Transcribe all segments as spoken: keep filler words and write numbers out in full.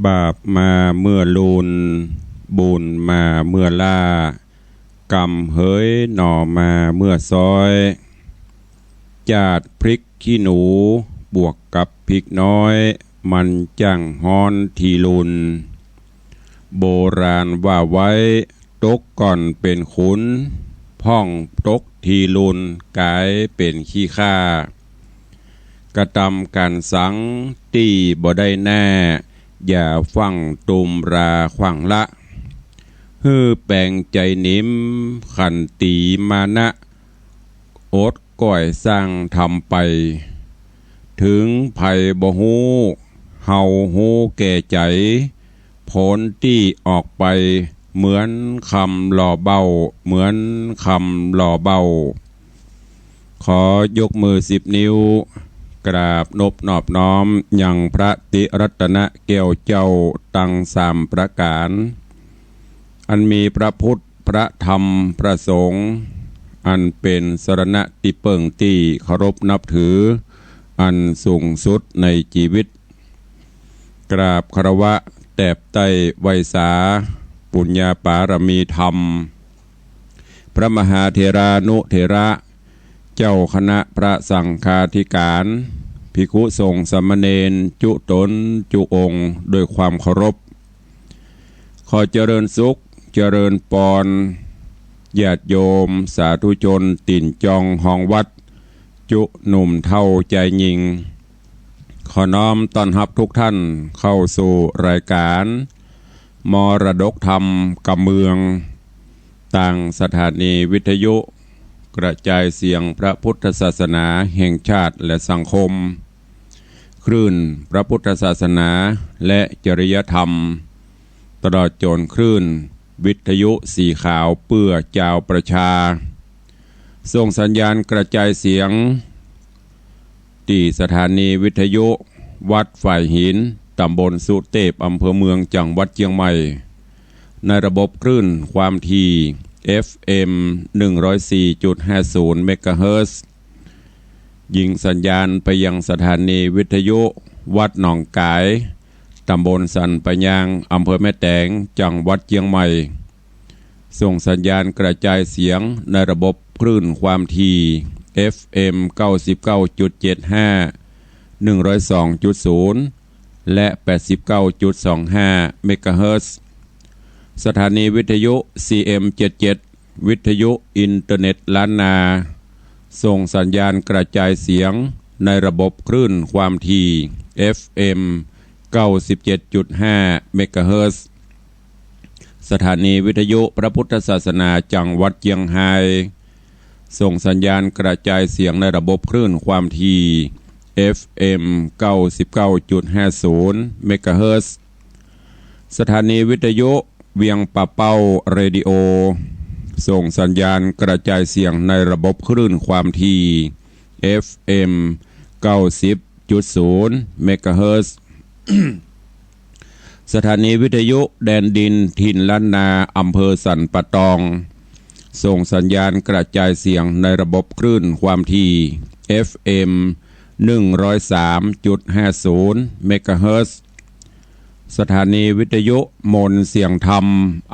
บาปมาเมื่อลูน บุญมาเมื่อล้า กรรมเหยหน่อมาเมื่อซ้อย จาดพริกขี้หนูบวกกับพริกน้อย มันจั้งฮ้อนทีลุน โบราณว่าไว้ ตกก่อนเป๋นขุน พ่องตกทีลุนก๋ายเป๋นขี้ข้า กระตำก๋านสังตี้บ่ได้แน่ อย่าฟั่งตุมราขว้างละ หื้อแป๋งใจ๋นิม ขันตีมานะ อดก้อยสร้างทำไป เถิงใผบ่ฮู้ เฮาฮู้แก่ใจ๋ ผลตี้ออกไป เหมือนคำหล่อเบ้า เหมือนคำหล่อเบ้า ขอยกมือสิบนิ้ว กราบนบนอบน้อมยังพระติรัตนะแก้วเจ้าตังสามประก๋าน อันมีพระพุทธ พระธรรม พระสงฆ์ อันเป๋นสรณะตี้เปิ้งตี้เคารพนับถือ อันสูงสุดในจีวิต กราบคารวะแตบใต้ไหว้สา ปุญญาปารมีธรรม พระมหาเถรานุเถระ เจ้าคณะพระสังฆาธิก๋าน ภิกขุสงฆ์สามเณรจุต๋นจุองค์ด้วยความเคารพ ขอเจริญสุข เจริญปอน ญาติโยม สาธุชน ตี๋นจองฮองวัด จุหนุ่มเฒ่าจายญิง ขอน้อมต้อนฮับทุกท่านเข้าสู่รายก๋าน มรดกธรรมกำเมือง ตางสถานีวิทยุกระจายเสียงพระพุทธศาสนาแห่งชาติและสังคม คลื่นพระพุทธศาสนาและจริยธรรม ตลอดจ๋นคลื่นวิทยุสีขาวเปื้อจาวประชา ส่งสัญญาณกระจายเสียง ตี้สถานีวิทยุวัดฝายหิน ต๋ำบลสุเตพ อำเภอเมือง จังหวัดเจียงใหม่ ในระบบคลื่นความถี่ เอฟเอ็ม หนึ่งร้อยสี่จุดห้าศูนย์ เมกะเฮิรตซ์ ยิงสัญญาณไปยังสถานีวิทยุวัดหนองก๋าย ต๋ำบลสันป่ายาง อำเภอแม่แตง จังหวัดเจียงใหม่ ส่งสัญญาณกระจายเสียงในระบบคลื่นความถี่ เอฟเอ็ม เก้าสิบเก้าจุดเจ็ดห้า หนึ่งร้อยสองจุดศูนย์ และ แปดสิบเก้าจุดสองห้า เมกะเฮิรตซ์ สถานีวิทยุ ซีเอ็ม เจ็ดเจ็ด วิทยุอินเทอร์เน็ตล้านนา ส่งสัญญาณกระจายเสียงในระบบคลื่นความถี่ เอฟเอ็ม เก้าสิบเจ็ดจุดห้า เมกะเฮิรตซ์ สถานีวิทยุพระพุทธศาสนาจังหวัดเจียงฮาย ส่งสัญญาณกระจายเสียงในระบบคลื่นความถี่ เอฟเอ็ม เก้าสิบเก้าจุดห้าศูนย์ เมกะเฮิรตซ์ สถานีวิทยุเวียงป่าเป้าเรดิโอ ส่งสัญญาณกระจายเสียงในระบบคลื่นความถี่ เอฟเอ็ม เก้าสิบจุดศูนย์ เมกะเฮิรตซ์ สถานีวิทยุแดนดินถิ่นล้านนา อำเภอสันป่าตอง ส่งสัญญาณกระจายเสียงในระบบคลื่นความถี่ เอฟเอ็ม หนึ่งร้อยสามจุดห้าศูนย์ เมกะเฮิรตซ์ สถานีวิทยุมนต์เสียงธรรม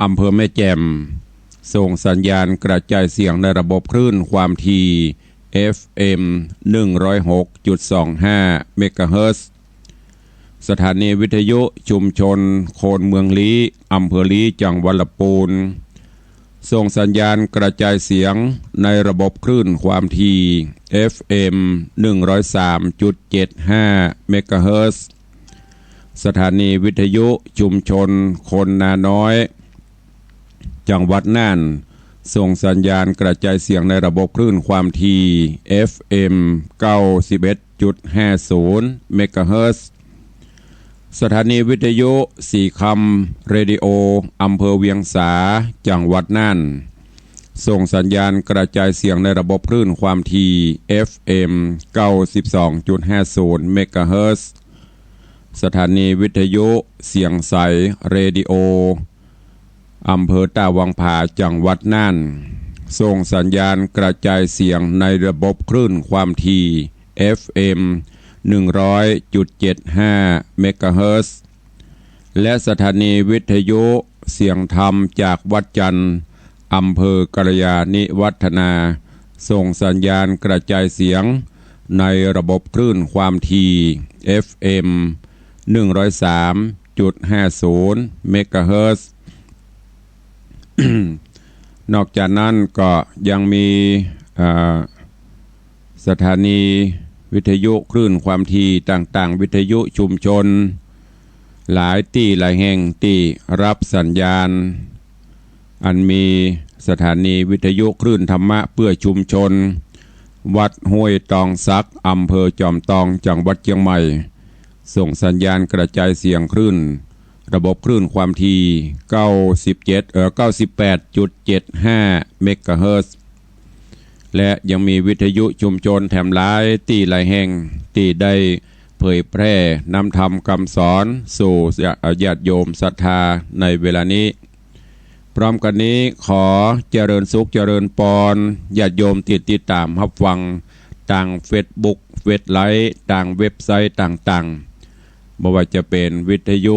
อำเภอแม่แจ่ม ส่งสัญญาณกระจายเสียงในระบบคลื่นความถี่ เอฟเอ็ม หนึ่งร้อยหกจุดสองห้า เมกะเฮิรตซ์ สถานีวิทยุชุมชนโคนเมืองลี้ อำเภอลี้ จังหวัดละปูน ส่งสัญญาณกระจายเสียงในระบบคลื่นความถี่ เอฟเอ็ม หนึ่งร้อยสามจุดเจ็ดห้า เมกะเฮิรตซ์ สถานีวิทยุชุมชนคนนาน้อย จังหวัดน่าน ส่งสัญญาณกระจายเสียงในระบบคลื่นความถี่ เอฟเอ็ม เก้าสิบเอ็ดจุดห้าศูนย์ เมกะเฮิรตซ์ สถานีวิทยุสีคำเรดิโอ อำเภอเวียงสา จังหวัดน่าน ส่งสัญญาณกระจายเสียงในระบบคลื่นความถี่ เอฟเอ็ม เก้าสิบสองจุดห้าศูนย์ เมกะเฮิรตซ์ สถานีวิทยุเสียงใสเรดิโอ อำเภอต้าวังผา จังหวัดน่าน ส่งสัญญาณกระจายเสียงในระบบคลื่นความถี่ เอฟเอ็ม หนึ่งร้อยจุดเจ็ดห้า เมกะเฮิรตซ์ และสถานีวิทยุเสียงธรรมจากวัดจันทร์ อำเภอกัลยาณิวัฒนา ส่งสัญญาณกระจายเสียงในระบบคลื่นความถี่ เอฟเอ็ม หนึ่งร้อยสามจุดห้าศูนย์ เมกะเฮิรตซ์ นอกจากนั้นก็ยังมี เอ่อ สถานีวิทยุคลื่นความถี่ต่างๆ วิทยุชุมชน หลายตี้หลายแห่งตี้รับสัญญาณ อันมีสถานีวิทยุคลื่นธรรมะเพื่อชุมชน วัดห้วยตองสัก อำเภอจอมตอง จังหวัดเชียงใหม่ ส่งสัญญาณกระจายเสียงคลื่น ระบบคลื่นความถี่ เก้าสิบเจ็ด เอ่อ เก้าสิบแปดจุดเจ็ดห้า เมกะเฮิรตซ์ และยังมีวิทยุชุมชนแถมหลายตี้หลายแห่งตี้ได้เผยแพร่นำธรรมคำสอนสู่ญาติโยมศรัทธาในเวลานี้ พร้อมกันนี้ขอเจริญสุขเจริญปอนญาติโยมตี้ติดตามฮับฟังตางเฟซบุ๊ก เฟซไลฟ์ ตางเว็บไซต์ต่างๆ บ่ว่าจะเป๋นวิทยุ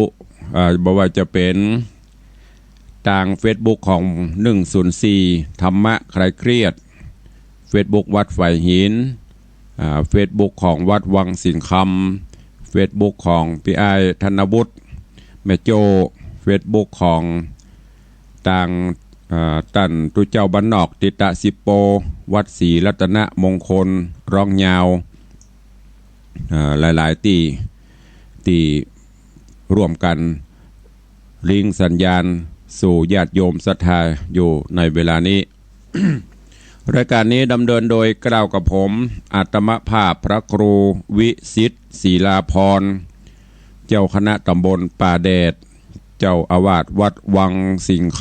เอ่อ บ่ว่าจะเป๋นตางเฟซบุ๊กของ หนึ่งศูนย์สี่ ธรรมะคลายเครียด เฟซบุ๊กวัดฝายหิน อ่า เฟซบุ๊กของวัดวังสิงห์คำ เฟซบุ๊กของปี้อ้ายธนวุฒิ แม่โจ้ เฟซบุ๊กของตาง อ่า ต้านตุ๊เจ้าบ้านนอก ติตะสิปโป วัดศรีรัตนมงคล ร้องยาว อ่า หลายๆ ตี้ ตี้ร่วมกั๋นลิงก์สัญญาณสู่ญาติโยมศรัทธาอยู่ในเวลานี้ รายการนี้ดำเนินโดยเกล้ากับผม อาตมาภาพพระครูวิสิทธิ์ ศิลาพร เจ้าคณะตำบลป่าแดด เจ้าอาวาสวัดวังสิงห์ค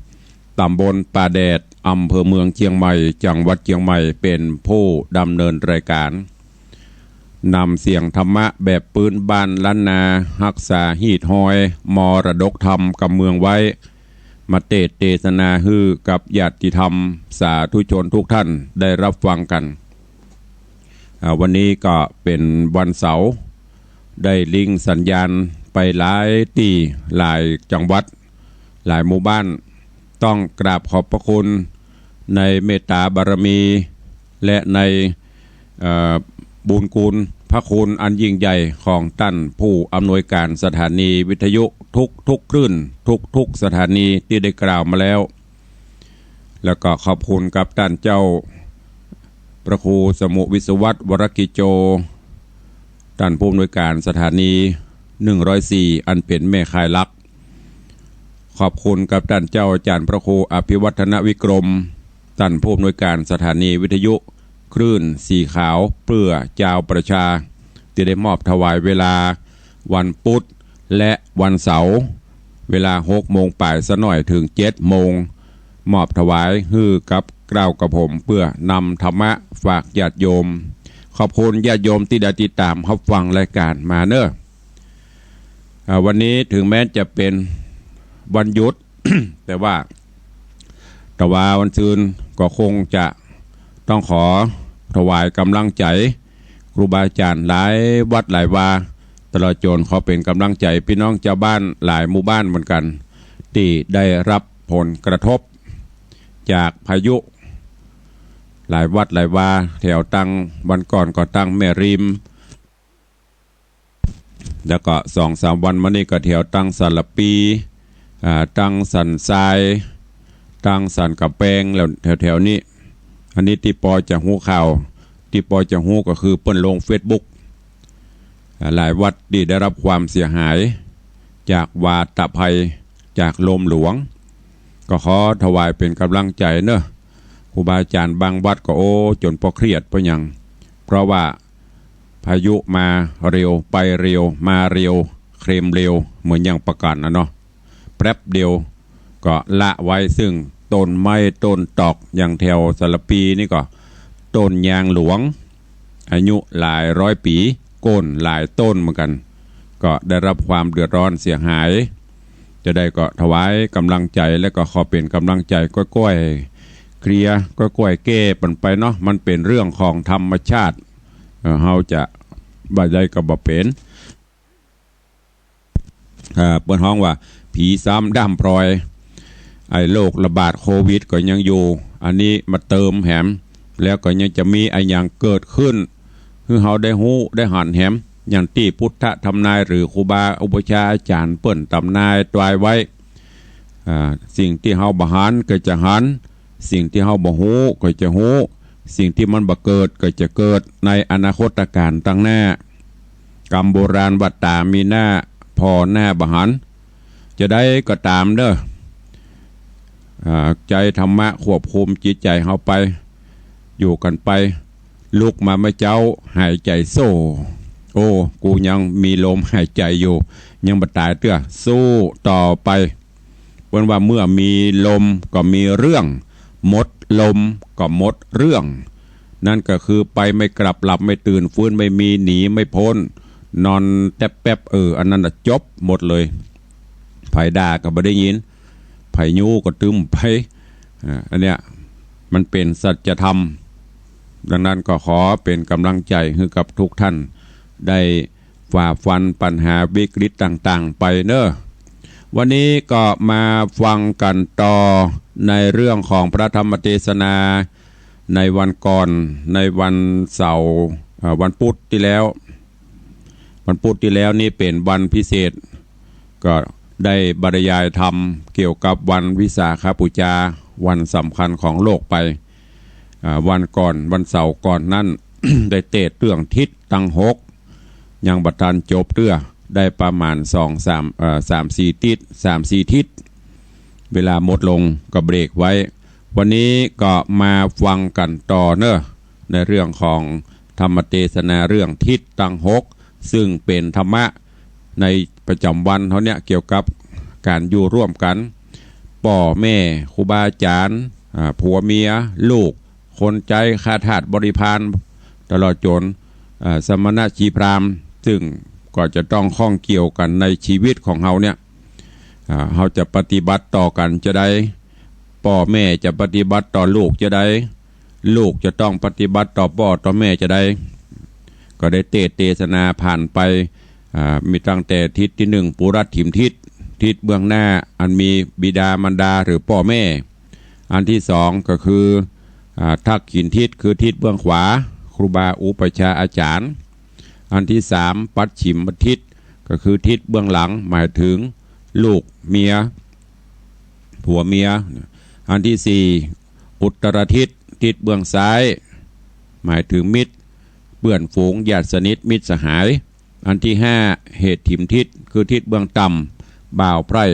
ำ ตำบลป่าแดด อำเภอเมืองเชียงใหม่ จังหวัดเชียงใหม่ เป๋นผู้ดำเนินรายการ นำเสียงธรรมะแบบปื๊นบ้านล้านนา ฮักษาฮีตฮอยมรดกธรรมกำเมืองไว้ มาเตสน์เตสนาหื้อกับญาติธรรมสาธุชนทุกท่านได้รับฟังกั๋น อ่า วันนี้ก็เป๋นวันเสาร์ ได้ลิงก์สัญญาณไปหลายตี้หลายจังหวัด หลายหมู่บ้าน ต้องกราบขอบพระคุณในเมตตาบารมี และใน เอ่อ บุญคุณพระคุณอันยิ่งใหญ่ของต้านผู้อำนวยการสถานีวิทยุทุกๆ คลื่น ทุกๆ สถานีตี้ได้กล่าวมาแล้ว แล้วก็ขอบคุณกับต้านเจ้าพระครูสมุห์วิศวัตร วรกิจโจ ต้านผู้อำนวยการสถานี หนึ่งร้อยสี่ อันเป๋นแม่ข่ายหลัก ขอบคุณกับต้านเจ้าอาจ๋ารย์พระครูอภิวัฒนวิกรม ต้านผู้อำนวยการสถานีวิทยุคลื่นสีขาวเปื้อจาวประชา ตี้ได้มอบถวายเวลาวันพุธและวันเสาร์ เวลาหกโมงป๋ายสะหน่อยเถิงเจ็ดโมง มอบถวายหื้อกับเกล้ากับผมเปื้อนำธรรมะฝากญาติโยม ขอบคุณญาติโยมตี้ได้ติดต๋ามฮับฟังรายการมาเน่อ อ่า วันนี้เถิงแม้จะเป๋นวันหยุด แต่ว่า แต่ว่าวันซืนก็คงจะต้องขอถวายก๋ำลังใจ๋ครูบาอาจ๋ารย์หลายวัดหลายวา ตลอดจ๋นขอเป๋นก๋ำลังใจ๋ปี้น้องจาวบ้านหลายหมู่บ้านเหมือนกั๋น ตี้ได้ฮับผลกระทบจากพายุ หลายวัดหลายวา แถวตางวันก่อนก็ตางแม่ริม แล้วก็สองสามวันมานี่ก็แถวตางสารภี อ่า ตางสันทราย ตางสันก๋ำแปง แล้วแถวๆ นี้ อันนี้ตี้ปอจะฮู้ข่าว ตี้ปอจะฮู้ก็คือเปิ้นลงเฟซบุ๊ก อ่า หลายวัดตี้ได้ฮับความเสียหายจากวาตภัย จากลมหลวง ก็ขอถวายเป๋นก๋ำลังใจ๋เน่อ ครูบาอาจ๋ารย์บางวัดก็ โอ้ จ๋นปอเครียด เพราะหยัง เพราะว่าพายุมาเร็ว ไปเร็ว มาเร็ว เคลมเร็ว เหมือนอย่างปากั๋นน่ะเนาะ แป๊บเดียวก็ละไว้ ซึ่งต้นไม้ต้นตอก อย่างแถวสารภีนี่ก็ต้นยางหลวง อายุหลายร้อยปี๋ โค่นหลายต้นเหมือนกั๋น ก็ได้ฮับความเดือดร้อนเสียหาย จะได้ก็ถวายก๋ำลังใจ๋ แล้วก็ขอเป๋นก๋ำลังใจ๋ก้อยๆ เคลียร์ ก้อยๆ แก้ปันไปเนาะ มันเป๋นเรื่องของธรรมชาติ เอ่อ เฮาจะบ่าใดก็บ่เป๋น อ่า เปิ้นฮ้องว่าผีซ้ำด้ำปลอย ไอ้โรคระบาดโควิดก็ยังอยู่ อันนี้มาเติมแหม แล้วก็ยังจะมีอะหยังเกิดขึ้น หื้อเฮาได้ฮู้ได้หันแหม อย่างตี้พุทธทำนายหรือครูบาอุปัชฌาย์อาจ๋ารย์เปิ้นทำนายตวายไว้ อ่า สิ่งตี้เฮาบ่หันก็จะหัน สิ่งตี้เฮาบ่ฮู้ก็จะฮู้ สิ่งตี้มันบ่เกิดก็จะเกิดในอนาคตก๋าลตังหน้า กำโบราณว่าต๋ามีหน้า ผ่อหน้าบ่หัน จะใดก็ต๋ามเน่อ อ่า ใจ๊ธรรมะควบคุมจิตใจ๋เฮาไป อยู่กั๋นไป ลุกมาเมื่อเจ๊า หายใจ๋โซ่ โอ้ กูยังมีลมหายใจ๋อยู่ ยังบ่ต๋ายเตื้อ สู้ต่อไป เปิ้นว่าเมื่อมีลมก็มีเรื่อง หมดลมก็หมดเรื่อง นั่นก็คือไปไม่กลับ หลับไม่ตื่น ฟื้นไม่มี หนีไม่พ้น นอนแต๊บแป๊บ เออ อันนั้นน่ะจบหมดเลย ใผด่าก็บ่ได้ยิน ใผยู้ก็ตึมไป อ่า อันเนี้ยมันเป๋นสัจธรรม ดังนั้นก็ขอเป๋นก๋ำลังใจ๋หื้อกับทุกท่านได้ ฝ่าฟันปัญหาวิกฤตต่างๆ ไปเน่อ วันนี้ก็มาฟังกั๋นต่อในเรื่องของพระธรรมเตสนาในวันก่อน ในวันเสาร์ เอ่อ วันพุธตี้แล้ว วันพุธตี้แล้วนี่เป๋นวันพิเศษ ก็ได้บรรยายธรรมเกี่ยวกับวันวิสาขบูชา วันสำคัญของโลกไป อ่า วันก่อน วันเสาร์ก่อนนั้น ได้เตสน์เรื่องทิศตังหก ยังบ่ทันจบเตื้อ ได้ประมาณสองสาม เอ่อ สามสี่ทิศ สามสี่ทิศ เวลาหมดลงก็เบรกไว้ วันนี้ก็มาฟังกั๋นต่อเน่อ ในเรื่องของธรรมเตสนาเรื่องทิศตังหก ซึ่งเป๋นธรรมะในประจ๋ำวันเฮาเนี่ย เกี่ยวกับก๋านอยู่ร่วมกั๋น ป้อแม่ ครูบาอาจ๋ารย์ อ่า ผัวเมีย ลูก คนใจ๊ ข้าทาสบริพาร ตลอดจ๋น อ่า สมณะชีพราหมณ์ ซึ่งก็จะต้องข้องเกี่ยวกั๋นในชีวิตของเฮาเนี่ย อ่า เฮาจะปฏิบัติต่อกั๋นจาใด ป้อแม่จะปฏิบัติต่อลูกจาใด ลูกจะต้องปฏิบัติต่อป้อต่อแม่จาใด ก็ได้เตสน์เตสนาผ่านไป อ่า มีตั้งแต่ทิศตี้หนึ่ง ปุรัฐขิณทิศ ทิศเบื้องหน้า อันมีบิดามารดาหรือป้อแม่ อันตี้สองก็คือ อ่า ทักขิณทิศ คือทิศเบื้องขวา ครูบาอุปัชฌาย์อาจ๋ารย์ อันตี้สาม ปัจฉิมทิศ ก็คือทิศเบื้องหลัง หมายถึงลูกเมีย ผัวเมีย อันตี้สี่ อุตตรทิศ ทิศเบื้องซ้าย หมายถึงมิตร เปื้อนฝูง ญาติสนิท มิตรสหาย อันตี้ห้า เหถิมทิศ คือทิศเบื้องต่ำ บ่าวใพร่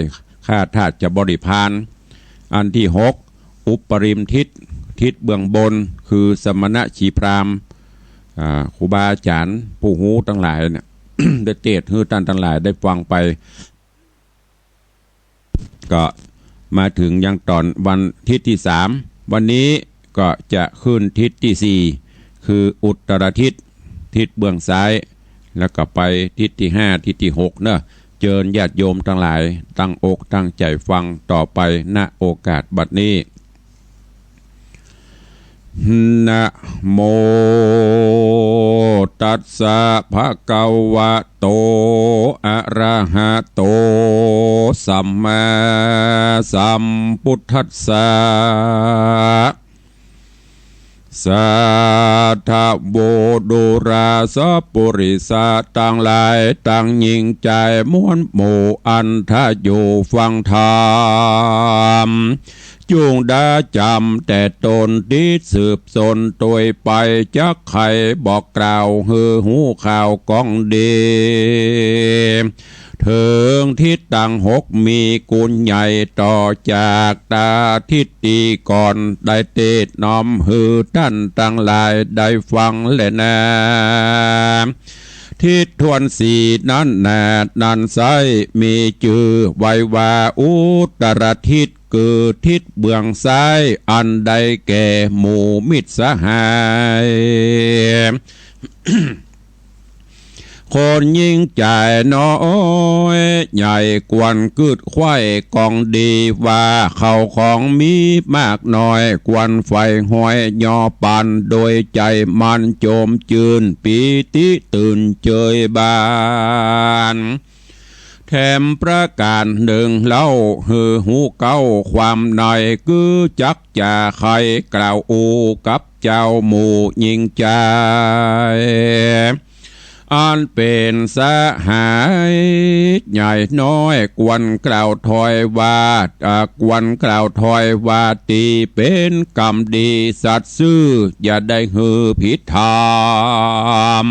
ข้าทาสจะบริพาร อันตี้หก อุปริมทิศ ทิศเบื้องบน คือสมณะชีพราหมณ์ อ่า ครูบาอาจ๋ารย์ ผู้ฮู้ตังหลายเนี่ย ได้เตสน์หื้อต้านตังหลายได้ฟังไป ก็มาเถิงยังต๋อนวันทิศตี้สาม วันนี้ก็จะขึ้นทิศตี้สี่ คืออุตตรทิศ ทิศเบื้องซ้าย แล้วก็ไปทิศตี้ห้า ทิศตี้หกเนาะ เจิญญาติโยมตังหลายตั้งอกตั้งใจ๋ฟังต่อไป ณ โอกาสบัดนี้ นะโม ตัสสะ ภะคะวะโต อะระหะโต สัมมาสัมพุทธัสสะ สาธุ ดูราสะปุริสะตังหลาย ตังญิงจายมวลหมู่ อันถ้าอยู่ฟังธรรม จุ่งได้จ๋ำแต่ต๋นตี้สืบสนตวยไป จักใค่บอกกล่าวหื้อฮู้ข่าวก๋องดี เถิงทิศตังหกมีกุณใหญ่ต่อจากตาทิศตี้ก่อน ได้เตสน์น้อมหื้อต้านตังหลายได้ฟังแลนา ทิศถ้วนสี่นั้นนา นั้นไซร้มีจื้อไว้ว่าอุตตรทิศ คือทิศเบื้องซ้าย อันได้แก่หมู่มิตรสหาย คนญิงจายน้อยใหญ่ควรกึ๊ดไขว้ก๋องดีว่า ข้าวของมีมากน้อย ควรใฝ่หอยยอปัน โดยใจ๋มันโจมจื้นปีติตื่นเจยบาน แท แถมประก๋านนึ่งเล่า หื้อฮู้เก๊าความใน คือจักจะใค่กล่าวอู้กับเจ้าหมู่ญิงจาย อันเป๋นสหายใหญ่น้อย ควรกล่าวถอยว่า อ่า ควรกล่าวถอยว่า ตี้เป๋นกำดีสัตย์ซื่อ อย่าได้หื้อผิดธรรม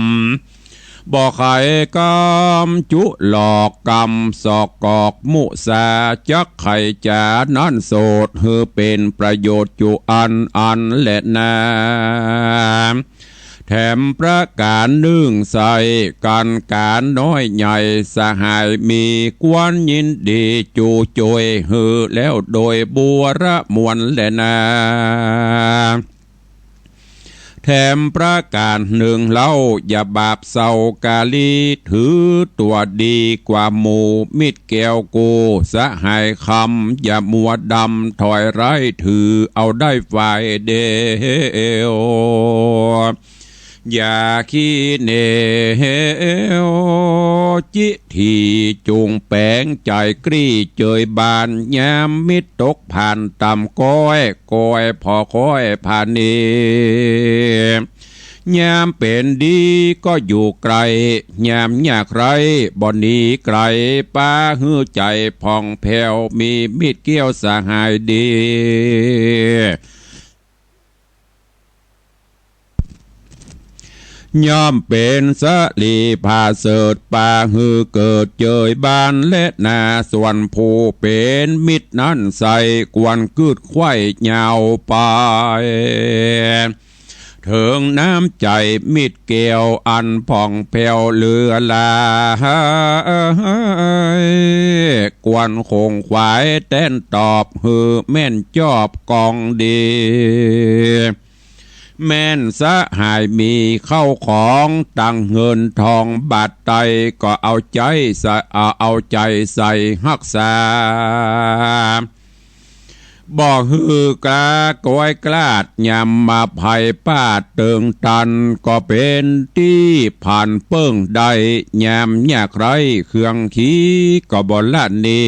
บ่ใค่กำจุหลอก กำสอกกอกมุสา จักใค่จ๋านั้นโสด หื้อเป๋นประโยชน์จุอันอันแลนา แถมประก๋านนึ่งใส่ กั๋นก๋าน้อยใหญ่สหายมี ควรยินดีจุโจยหื้อแล้วโดยบัวระมวลแลนา แถมประก๋านนึ่งเล่า อย่าบาปเศร้ากาลี ถือตั๋วดีกว่าหมู่ มิตรแก้วกู้สหายคำ อย่ามัวดำถอยไร้ ถือเอาได้ฝ่ายเดียว อย่าขี้เหนียว จิตตี้จุ่งแป๋งใจ๋กรี้เจยบาน ยามมิตรตกผ่านต่ำก้อย ก้อยผ่อค้อยผานี ยามเป๋นดีก็อยู่ใก้ ยามยากไร้บ่หนีไก๋ ปาหื้อใจ๋ผ่องแผ้ว มีมิตรแก้วสหายดี ย่อมเป๋นสะหลีผาเสริฐ ปาหื้อเกิดเจยบานแลนา ส่วนผู้เป๋นมิตรนั้นใส่ ควรกึ๊ดไขว้ยาวไป เถิงน้ำใจ๋มิตรแก้วอันผ่องแผ้วเหลือหลาย ควรขงขวายแต้นตอบ หื้อแม่นจอบกองดี แม่นสหายมีเข้าของตังเงินทองบาทใด ก็เอาใจ๋ใส่ เอา เอาใจ๋ใส่ฮักษา บ่หื้อกล้าก้อยกล้าด ยามมาภัยปาดเติงตัน ก็เป๋นตี้ผ่านเปิ้งได้ ยามยากไร้เครื่องขี้ก็บ่ละหนี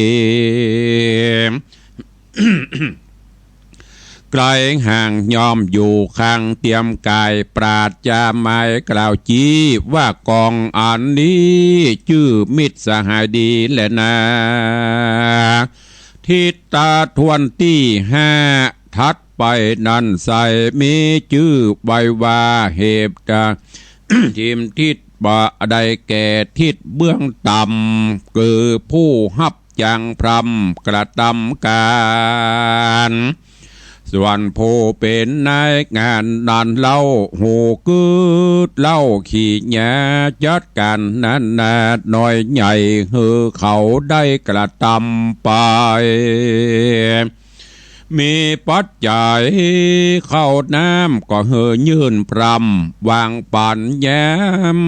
ไก๋ห่างย่อมอยู่ข้างเตียมก๋าย ปราศจาไม้กล่าวจี้ ว่ากองอันนี้จื้อมิตรสหายดีแลนา ทิศตะถ้วนตี้ห้า ถัดไปนั้นใส่มีจื้อไว้ว่า เหตุ ทิมทิศบ่ได้แก่ทิศเบื้องต่ำ คือผู้ฮับ จังพร่ำกระตำก๋าน ส่วนผู้เป๋นนายงานนั้นเล่า ฮู้กึ๊ดเล่าขี้หยาจัดก๋านนั้นนาน้อยใหญ่ หื้อเขาได้กระตำไป มีปัจจัยข้าวน้ำก็หื้อยื่นพร่ำ วางปั๋นแย้ม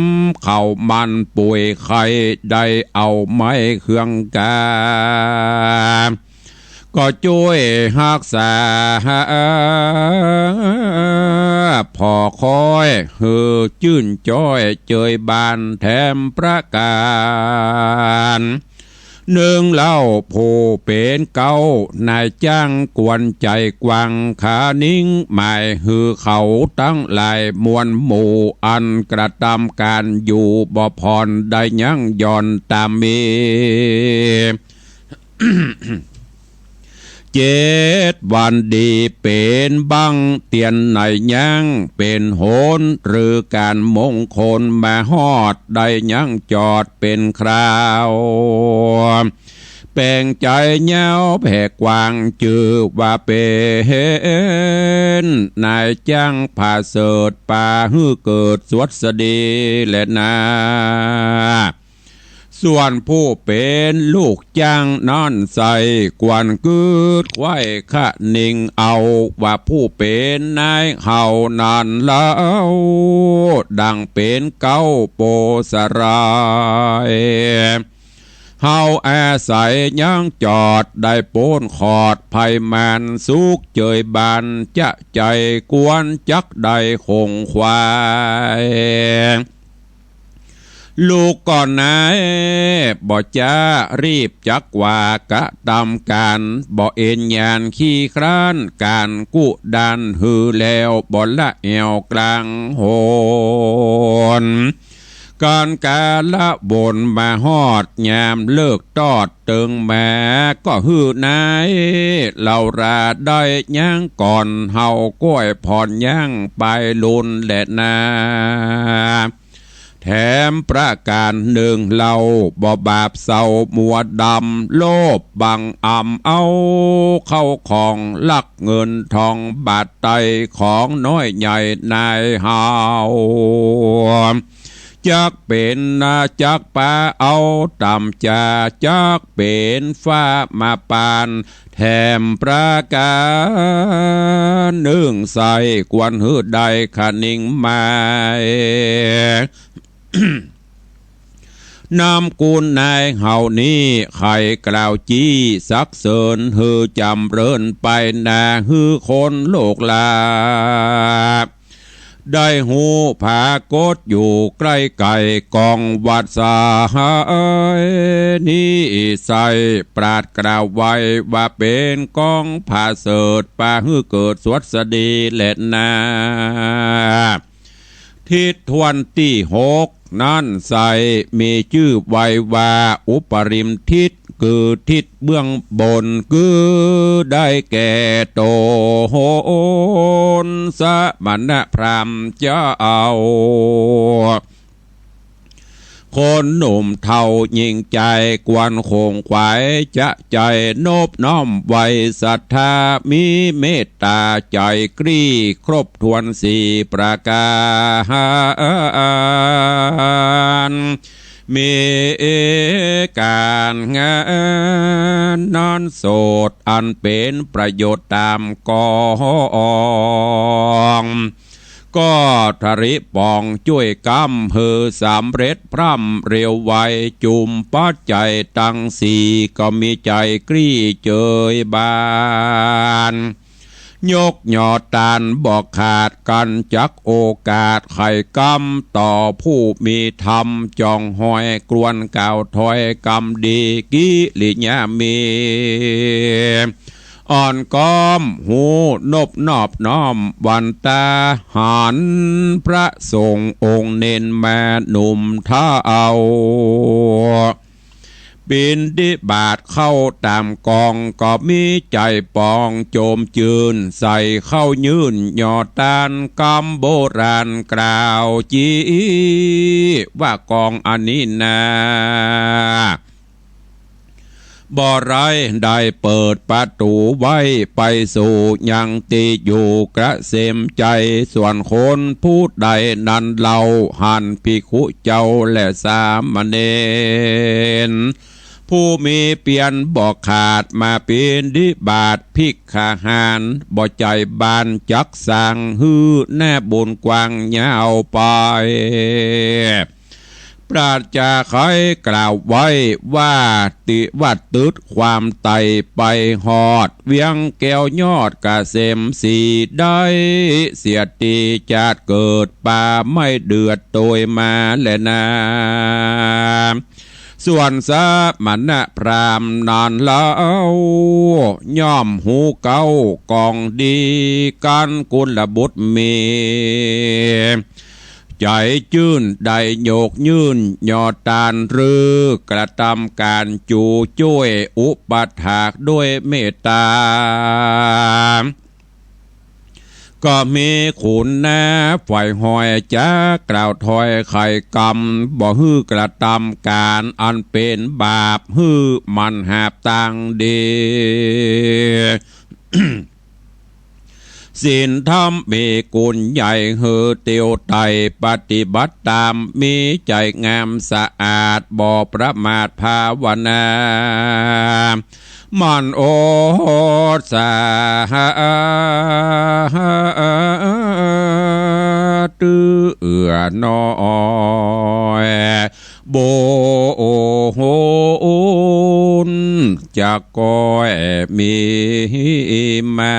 ข้าวมันปุ๋ยไข่ ได้เอาไม้เครื่องกา ก็จ้วยฮักษา ผ่อค้อยหื้อจื้นจ้อยเจยบานแถมประก๋าน นึ่งเล่าผู้เป๋นเก๊านายจ้างควรใจ๋กว้างขานิ่ง หมายหื้อเขาตังหลายมวลหมู่ อันกระตำก๋านอยู่บ่ผ่อนได้ยั้งหย่อนต๋ามมี เจ็ดวันดีเป๋นบั้งเตียนในยัง เป๋นหนหรือก๋านมงคลมาฮอดได้ยังจอดเป๋นคราว แป๋งใจ๋ยาวแผ่กว้างจื้อว่าเป๋นนายจ้างผาเสริฐ ปาหื้อเกิดสวัสดีแลนา ส่วนผู้เป๋นลูกจ้างนั้นใส่ควรกึ๊ดไขว้คะนิงเอา ว่าผู้เป๋นนายเฮานั้นเล่า ดังเป๋นเก๊าโปสราย เฮาอาศัยยังจอดได้ป๊นขอดภัยมารสุขเจยบานจะใจ๋ควรจักได้ขงขวาย ลุกก่อนนาย บ่จ๊ารีบจักว่ากระตำก๋าน บ่เอนหยานขี้คร้านก๋านกู้ด้าน หื้อแล้วบ่ละแอ่วกลางหน ก๋านกาละวนมาฮอดยามเลิกตอดเติงมา ก็หื้อนายเฮาราได้ยั้งก่อน เฮาก้อยผ่อนยั้งไปลุนแลนา แถมประก๋านนึ่งเฮาบ่บาปเศร้ามัวดำ โลภบังอำเอาเข้าของ ลักเงินทองบาทไตของน้อยใหญ่นายเฮา จักเป๋นนาจักปาเอาต่ำจา จักเป๋นฟ้ามาปาน แถมประก๋านนึ่งใส่ ควรหื้อได้คะนิงหมาย นำกุณนายเฮานี้ ใค่กล่าวจี้สักเสริญ หื้อจ๋ำเริญไปนา หื้อคนโลกลา ได้ฮู้ผากฏอยู่ใก้ไก๋ กองวัดสหายนี้ใส่ ปราดกล่าวไว้ว่าเป๋นกองผาเสริฐ ปาหื้อเกิดสวัสดีแลนา ทิศถ้วนตี้หกนั้นใส่ มีจื้อไว้ว่าอุปริมทิศ คือทิศเบื้องบน คือได้แก่ต๋นสมณพราหมณ์เจ้า คนหนุ่มเฒ่าญิงจาย ควรขงขวายจะใจ๋ นบน้อมไหว้ศรัทธา มีเมตต๋าใจ๋กรี้ ครบถ้วนสี่ประก๋าน มีก๋านงานนั้นโสด อันเป๋นประโยชน์ต๋ามกอง ก็ทริปองจ้วยกำ หื้อสำเร็จพร่ำเร็วไว จุมปัจจัยตังสี่ ก็มีใจ๋กรี้เจยบาน ยกยอดตานบ่ขาด กั๋นจักโอกาสไขกำ ต่อผู้มีธรรมจ่องฮอย กรวนกล่าวถ้อยกำดี กิริยามี อ่อนก้อมฮู้นบนอบน้อม วันตาหันพระสงฆ์องค์เณรมาหนุ่มเฒ่า บิณฑบาตเข้าต๋ามกอง ก็มีใจ๋ปองโจมจื้น ใส่เข้ายื่นยอดตาน กำโบราณกล่าวจี้ ว่ากองอันนี้นา บ่ไร้ได้เปิดประตู๋ไว้ ไปสู่ยังตี้อยู่ กระเสมใจ๋ ส่วนคนผู้ใดนั้นเล่า หันภิกขุเจ้าและสามเณร ผู้มีเปียรบ่ขาด มาบิณฑบาตภิกขาหาร บ่ใจ๋บานจักสั่ง หื้อหน้าบุญกว้างยาวไป ปราชญ์ใค่กล่าวไว้ว่า ติว่าตึดความไต่ไปฮอด เวียงแก้วยอดเกษมศรี ได้เสียตี้จาติเกิด ปาไม่เดือดโตยมาแลนา ส่วนสมณพราหมณ์นั้นเล่า ย่อมฮู้เก๊ากองดี กั๋นกุลบุตรมี ใจ๋จื้นได้ยกยื่นยอดตาน หรือกระตำก๋านจูจ้วยอุปัฏฐากด้วยเมตต๋า ก็มีขุนนาฝ่ายฮอยจักกล่าวถ้อยไขกำ บ่หื้อกระตำก๋านอันเป๋นบาป หื้อหมั่นหาบตางดี ศีลธรรมมีกุณใหญ่ หื้อเตียวไต่ปฏิบัติต๋าม มีใจ๋งามสะอาด บ่ประมาทภาวนา หมั่นอดสาตื้อเอื้อน้อย บุญจักก้อยมีมา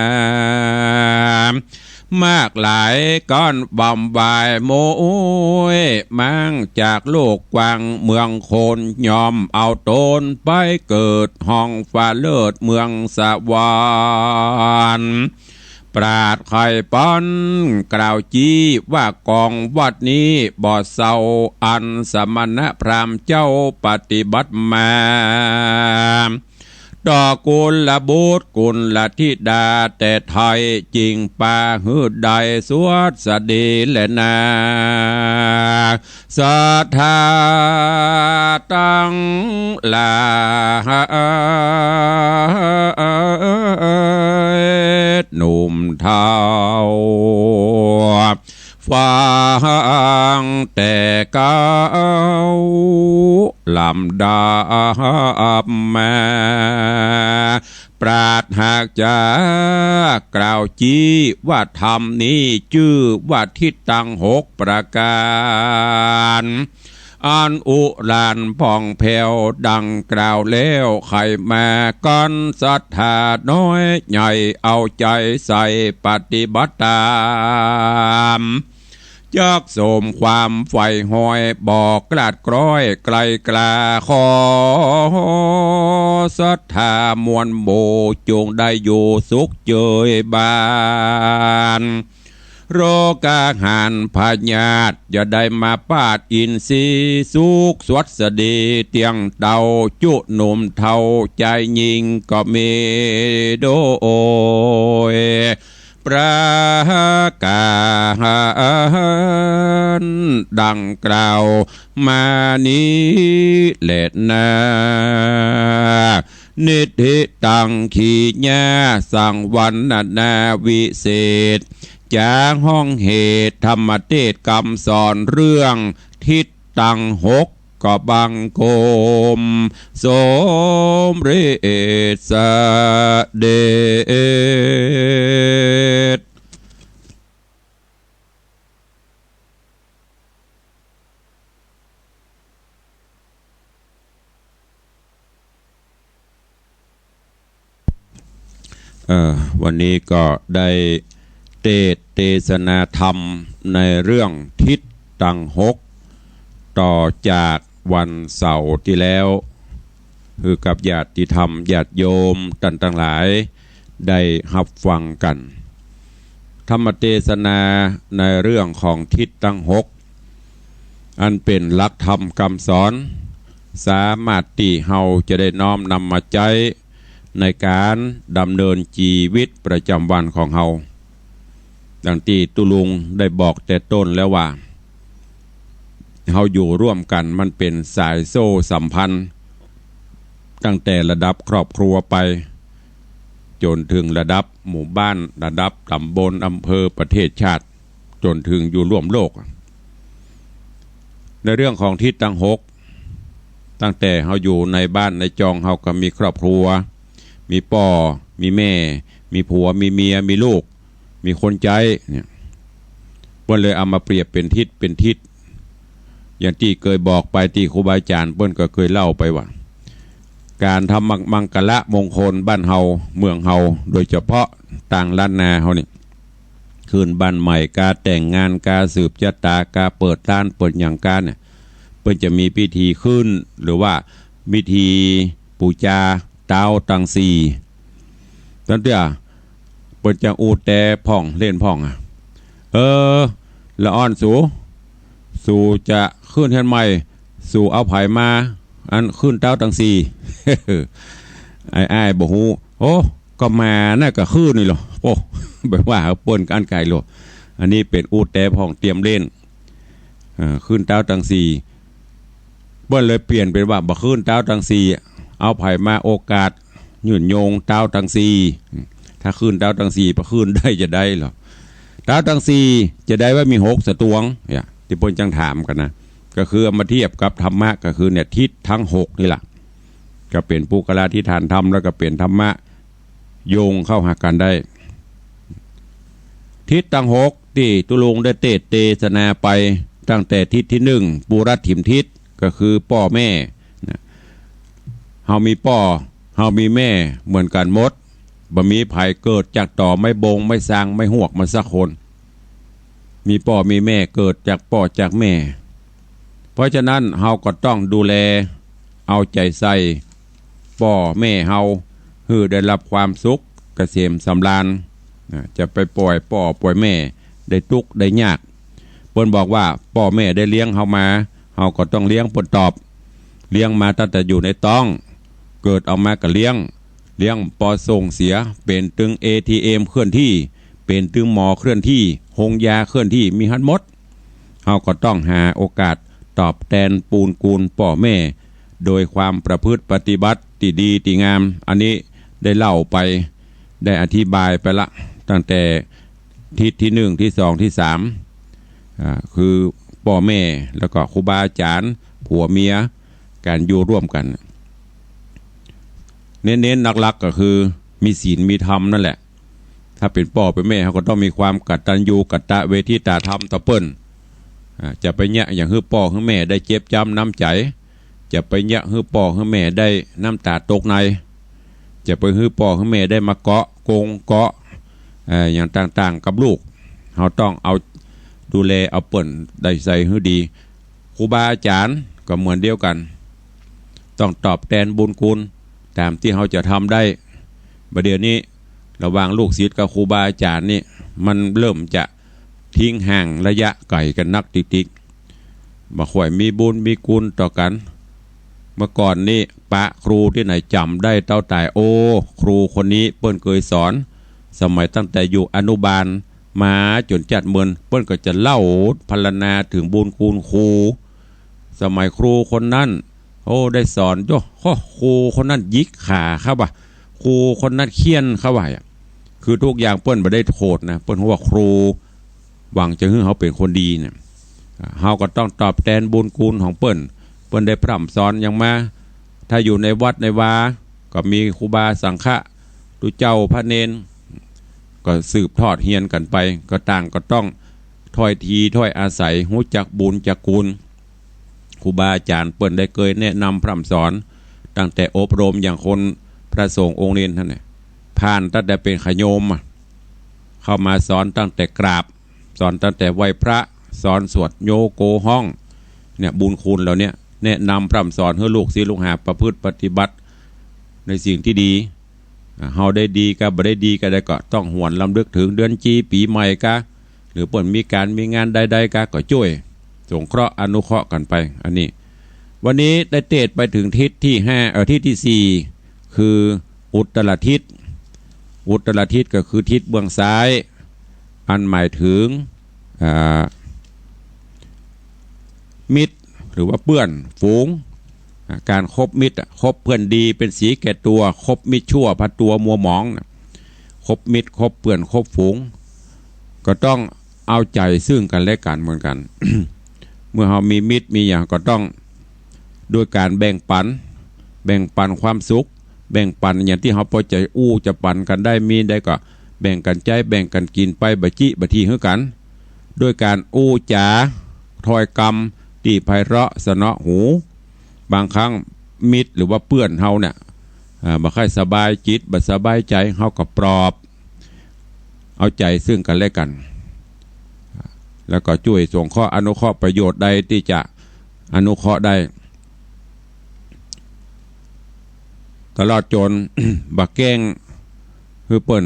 มากหลายก้อนบ่ำบายโม้ย มั่งจากโลกกว้างเมืองคน ยอมเอาตนไปเกิดห้องฟ้าเลิศเมืองสวรรค์ ปราชญ์ไขว้ป๊อนกล่าวจี้ว่า กองวัดนี้บ่เศร้าอันสมณพราหมณ์เจ้าปฏิบัติมา ต่อกุลบุตรกุลธิดาแต่ไท้ จึงปาหื้อได้สวัสดีแลนา ศรัทธาตังหลาย หนุ่มเฒ่า ฟังแต่เก๊าลำดับมา ปราชญ์หากจะกล่าวจี้ว่า ธรรมนี้จื้อว่าทิศตังหกประก๋าน อันอุราญผ่องแผ้วดังกล่าวแล้ว ใค่มากั๋นศรัทธาน้อยใหญ่ เอาใจ๋ใส่ปฏิบัติต๋าม จักสมความใฝ่ฮอย บ่กล้าดกร้อยไกลกล้า ขอศรัทธามวลหมู่ จงได้อยู่สุขเจยบาน โรคอาหารพยาธิ อย่าได้มาปาดอินทรีย์ สุขสวัสดีเตี้ยงเต้า จุหนุ่มเฒ่าจายญิงก็มีโดย ประก๋านดังกล่าวมานี้แลนา นิทธิตังขีญา สังวรรณนาวิเศษ จ๋าฮ้องเหตุธรรมเตสน์กำสอนเรื่องทิศตังหก ก็บังคมสมเร็จเสด็จ เอ่อ วันนี้ก็ได้เตสน์เตสนาธรรมในเรื่องทิศตังหก ต่อจากวันเสาร์ตี้แล้ว หื้อกับญาติธรรมญาติโยมต้านตังหลายได้ฮับฟังกั๋น ธรรมเตสนาในเรื่องของทิศตังหก อันเป๋นหลักธรรมกำสอน สามารถตี้เฮาจะได้น้อมนำมาใจ๊ในก๋านดำเนินจีวิตประจ๋ำวันของเฮา ดังตี้ตุ๊ลุงได้บอกแต่ต้นแล้วว่า เฮาอยู่ร่วมกั๋น มันเป๋นสายโซ่สัมพันธ์ ตั้งแต่ระดับครอบครัวไป จ๋นเถิงระดับหมู่บ้าน ระดับต๋ำบล อำเภอ ประเทศชาติ จ๋นเถิงอยู่ร่วมโลก ในเรื่องของทิศตังหก ตั้งแต่เฮาอยู่ในบ้านในจอง เฮาก็มีครอบครัว มีป้อ มีแม่ มีผัว มีเมีย มีลูก มีคนใจ๊เนี่ย เปิ้นเลยเอามาเปรียบเป๋นทิศ เป๋นทิศ อย่างตี้เกยบอกไป ตี้ครูบาอาจ๋ารย์เปิ้นก็เกยเล่าไปว่า ก๋านทำมัง มังคละมงคลบ้านเฮา เมืองเฮา โดยเฉพาะตางล้านนาเฮานี่ ขึ้นบ้านใหม่กา แต่งงานกา สืบจะต๋ากา เปิดร้านเปิดหยังกาเนี่ย เปิ้นจะมีพิธีขึ้น หรือว่าพิธีปู๋จาต๊าวตังสี่ ตังเตื้อ เปิ้นจะอู้แต๊พ่องเล่นพ่องอะ เออ ละอ่อนสู สูจะขึ้นเฮือนใหม่ สูเอาใผมา อันขึ้นต๊าวตังสี่ อ้ายๆ บ่ฮู้ โอ้ ก็หม่าน่ะก็ขึ้นนี่ลอ โอ้ ไปว่าเปิ้นอันไกลลอ อันนี้เป๋นอู้แต๊พ่องเตียมเล่น อ่า ขึ้นต๊าวตังสี่ เปิ้นเลยเปลี่ยนเป๋นว่า บ่ขึ้นต๊าวตังสี่ เอาใผมาโอกาส ยื่นโยงต๊าวตังสี่ ถ้าขึ้นต๊าวตังสี่ บ่ขึ้นได้จะได้ลอ ต๊าวตังสี่ จะได้ว่ามีหกสตวง เนี่ย ตี้เปิ้นจังถามกั๋นนะ ก็คือเอามาเทียบกับธรรมะ ก็คือเนี่ย ทิศตังหกนี่แหละ ก็เป๋นปุคคลาธิฏฐานธรรม แล้วก็เป๋นธรรมะ โยงเข้าหากั๋นได้ ทิศตังหกตี้ตุ๊ลุงได้เตสน์เตสนาไป ตั้งแต่ทิศตี้นึ่ง ปุรัฐิมทิศ ก็คือป้อแม่นะ เฮามีป้อ เฮามีแม่เหมือนกั๋นหมด บ่มีใผเกิดจากต่อไม้บง ไม้ซาง ไม้ฮวกมาสักคน มีป้อมีแม่ เกิดจากป้อจากแม่ เพราะฉะนั้นเฮาก็ต้องดูแลเอาใจ๋ใส่ป้อแม่เฮา หื้อได้รับความสุขเกษมสำราญ นะ จะไปป่อยป้อป่อยแม่ได้ตุ๊กข์ได้ยาก เปิ้นบอกว่าป้อแม่ได้เลี้ยงเฮามา เฮาก็ต้องเลี้ยงเปิ้นตอบ เลี้ยงมาตั้งแต่อยู่ในต๊อง เกิดออกมาก็เลี้ยง เลี้ยงปอส่งเสีย เป๋นตึง เอทีเอ็ม เคลื่อนที่ เป๋นตึงหมอเคลื่อนที่ โฮงยาเคลื่อนที่ มีหั้นหมด เฮาก็ต้องหาโอกาสตอบแตนปูนกูลป้อแม่ โดยความประพฤติปฏิบัติตี้ดีตี้งาม อันนี้ได้เล่าไป ได้อธิบายไปละ ตั้งแต่ทิศตี้นึ่ง ตี้สอง ตี้สาม อ่า คือป้อแม่ แล้วก็ครูบาอาจ๋ารย์ ผัวเมีย ก๋านอยู่ร่วมกั๋น เน้นๆ หลักๆ ก็คือมีศีลมีธรรมนั่นแหละ ถ้าเป๋นป้อเป๋นแม่ เฮาก็ต้องมีความกตัญญูกตเวทิตาธรรมต่อเปิ้น อ่า จะไปเยียะหยังหื้อป้อหื้อแม่ได้เจ็บจ๊ำน้ำใจ๋ จะไปเยียะหื้อป้อหื้อแม่ได้น้ำต๋าตกใน จะไปหื้อป้อหื้อแม่ได้มาเกาะโกงเกาะ เอ่อ หยังต่างๆ กับลูก เฮาต้องเอาดูแลเอาเปิ้นได้ใส่หื้อดี ครูบาอาจ๋ารย์ก็เหมือนเดียวกั๋น ต้องตอบแตนบุญคุณต๋ามตี้เฮาจะทำได้ บ่าเดี่ยวนี้ระหว่างลูกศิษย์กับครูบาอาจ๋ารย์นี่ มันเริ่มจะทิ้งห่างระยะไก๋กั๋นนักติกๆ บ่ค่อยมีบุญมีคุณต่อกั๋น เมื่อก่อนนี่ปะครูตี้ไหนจ๋ำได้เต้าต๋าย โอ้ ครูคนนี้เปิ้นเกยสอน สมัยตั้งแต่อยู่อนุบาลมาจ๋นจัดเมิน เปิ้นก็จะเล่าพรรณนาเถิงบุญคุณครู สมัยครูคนนั้น โอ้ ได้สอน โจ้ ครูคนนั้นหยิกขาครับว่า ครูคนนั้นเฆี่ยนครับว่า คือทุกอย่างเปิ้นบ่ได้โทษนะ เปิ้นฮู้ว่าครูหวังจะหื้อเฮาเป๋นคนดีเนี่ย เฮาก็ต้องตอบแตนบุญคุณของเปิ้น เปิ้นได้พร่ำสอนหยังมา ถ้าอยู่ในวัดในวา ก็มีครูบาสังฆะ ตุ๊เจ้าพระเณร ก็สืบทอดเฮียนกั๋นไป ก็ต่างก็ต้องถ้อยทีถ้อยอาศัย ฮู้จักบุญจักคุณ ครูบาอาจ๋ารย์เปิ้นได้เกยแนะนำพร่ำสอน ตั้งแต่อบรมอย่างคนพระสงฆ์องค์นี้หั้นแหละ ผ่านตั้งแต่เป๋นขะโยมอะ เข้ามาสอนตั้งแต่กราบ สอนตั้งแต่ไหว้พระ สอนสวดโยโกฮ้อง เนี่ย บุญคุณเหล่าเนี้ย แนะนำพร่ำสอนหื้อลูกศิษย์ลูกหาประพฤติปฏิบัติในสิ่งตี้ดี อ่า เฮาได้ดีกา บ่ได้ดีกาใดก็ต้องหวนรำลึกเถิงเดือนจี๋ปี๋ใหม่กา หรือเปิ้นมีก๋านมีงานใดๆ กา ก็จ้วยสงเคราะห์อนุเคราะห์กั๋นไป อันนี้ วันนี้ได้เตสน์ไปเถิงทิศตี้ห้า เอ่อ ทิศตี้สี่ คืออุตตรทิศ อุตตรทิศก็คือทิศเบื้องซ้าย อันหมายเถิง อ่า มิตรหรือว่าเปื้อนฝูง อ่า ก๋านคบมิตรอะ คบเปื้อนดีเป๋นสีแก่ตั๋ว คบมิตรชั่วพาตั๋วมัวหมองนะ คบมิตรคบเปื้อนคบฝูง ก็ต้องเอาใจ๋ซึ่งกั๋นและกั๋นเหมือนกั๋น เมื่อเฮามีมิตรมีหยังก็ต้อง ด้วยก๋านแบ่งปั๋น แบ่งปั๋นความสุข แบ่งปั๋นอย่างตี้เฮาปอใจ๋อู้จะปั๋นกั๋นได้ มีได้ก็แบ่งกั๋นใจ๊ แบ่งกั๋นกิ๋นไป บ่าจิบ่าถีหื้อกั๋น ด้วยก๋านอู้จ๋าถ้อยกำตี้ไพเราะสนอหู บางครั้งมิตรหรือว่าเปื้อนเฮาเนี่ย อ่า บ่ใค่สบายจิต บ่สบายใจ๋ เฮาก็ปลอบ เอาใจ๋ซึ่งกั๋นและกั๋น แล้วก็จ้วยสงเคราะห์อนุเคราะห์ประโยชน์ใดตี้จะอนุเคราะห์ได้ ตลอดจ๋น บ่แกล้งหื้อเปิ้น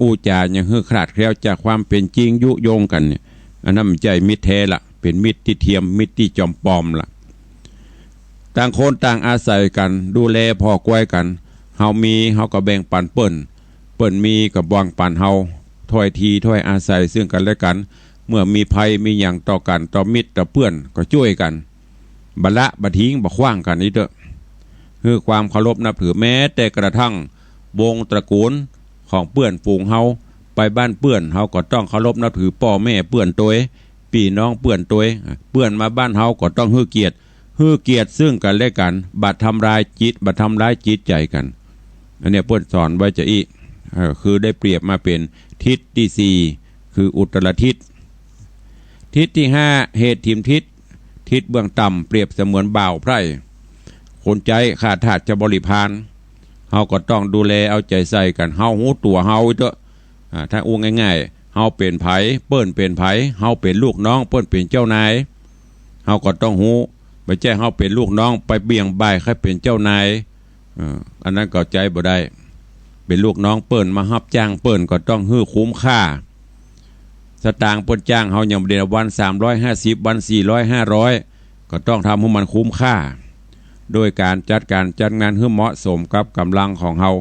อู้จ๋าหยังหื้อคลาดแคล้วจากความเป๋นจริง ยุยงกั๋นเนี่ย อันนั้นบ่ใจ้มิตรแท้ละ เป๋นมิตรตี้เทียม มิตรตี้จอมปลอมละ ต่างคนต่างอาศัยกั๋น ดูแลผ่อกวยกั๋น เฮามีเฮาก็แบ่งปั๋นเปิ้น เปิ้นมีก็แบ่งปั๋นเฮา ถ้อยทีถ้อยอาศัยซึ่งกั๋นและกั๋น เมื่อมีภัยมีหยังต่อกั๋น ต่อมิตรต่อเปื้อนก็จ้วยกั๋น บ่ละบ่ทิ้งบ่ขว้างกั๋นอี้เต๊อะ หื้อความเคารพนับถือ แม้แต่กระทั่งวงตระกูลของเปื้อนฝูงเฮา ไปบ้านเปื้อนเฮาก็ต้องเคารพนับถือป้อแม่เปื้อนตวย ปี้น้องเปื้อนตวย เปื้อนมาบ้านเฮาก็ต้องหื้อเกียรติ หื้อเกียรติซึ่งกั๋นและกั๋น บ่ทำร้ายจิต บ่ทำร้ายจิตใจ๋กั๋น อันเนี้ยเปิ้นสอนไว้จาอี้ เอ่อ คือได้เปรียบมาเป๋นทิศตี้สี่ คืออุตตรทิศ ทิศตี้ห้า เหถิมทิศ ทิศเบื้องต่ำเปรียบเสมือนบ่าวไพร่ คนใจ๊ข้าทาสจะบริพาร เฮาก็ต้องดูแลเอาใจ๋ใส่กั๋น เฮาฮู้ตั๋วเฮาอี้เต๊อะ อ่า ถ้าอู้ง่ายๆ เฮาเป๋นใผ เปิ้นเป๋นใผ เฮาเป๋นลูกน้อง เปิ้นเป๋นเจ้านาย เฮาก็ต้องฮู้ บ่ใจ้เฮาเป๋นลูกน้องไปเบี่ยงบ่ายใค่เป๋นเจ้านาย เออ อันนั้นก็ใจ๊บ่ได้ เป๋นลูกน้องเปิ้น มาฮับจ้างเปิ้นก็ต้องหื้อคุ้มค่า สตางค์เปิ้นจ้างเฮายังบ่ได้วันสามร้อยห้าสิบ วันสี่ร้อย ห้าร้อย ก็ต้องทำหื้อมันคุ้มค่า โดยก๋านจัดก๋านจัดงานหื้อเหมาะสมกับก๋ำลังของเฮา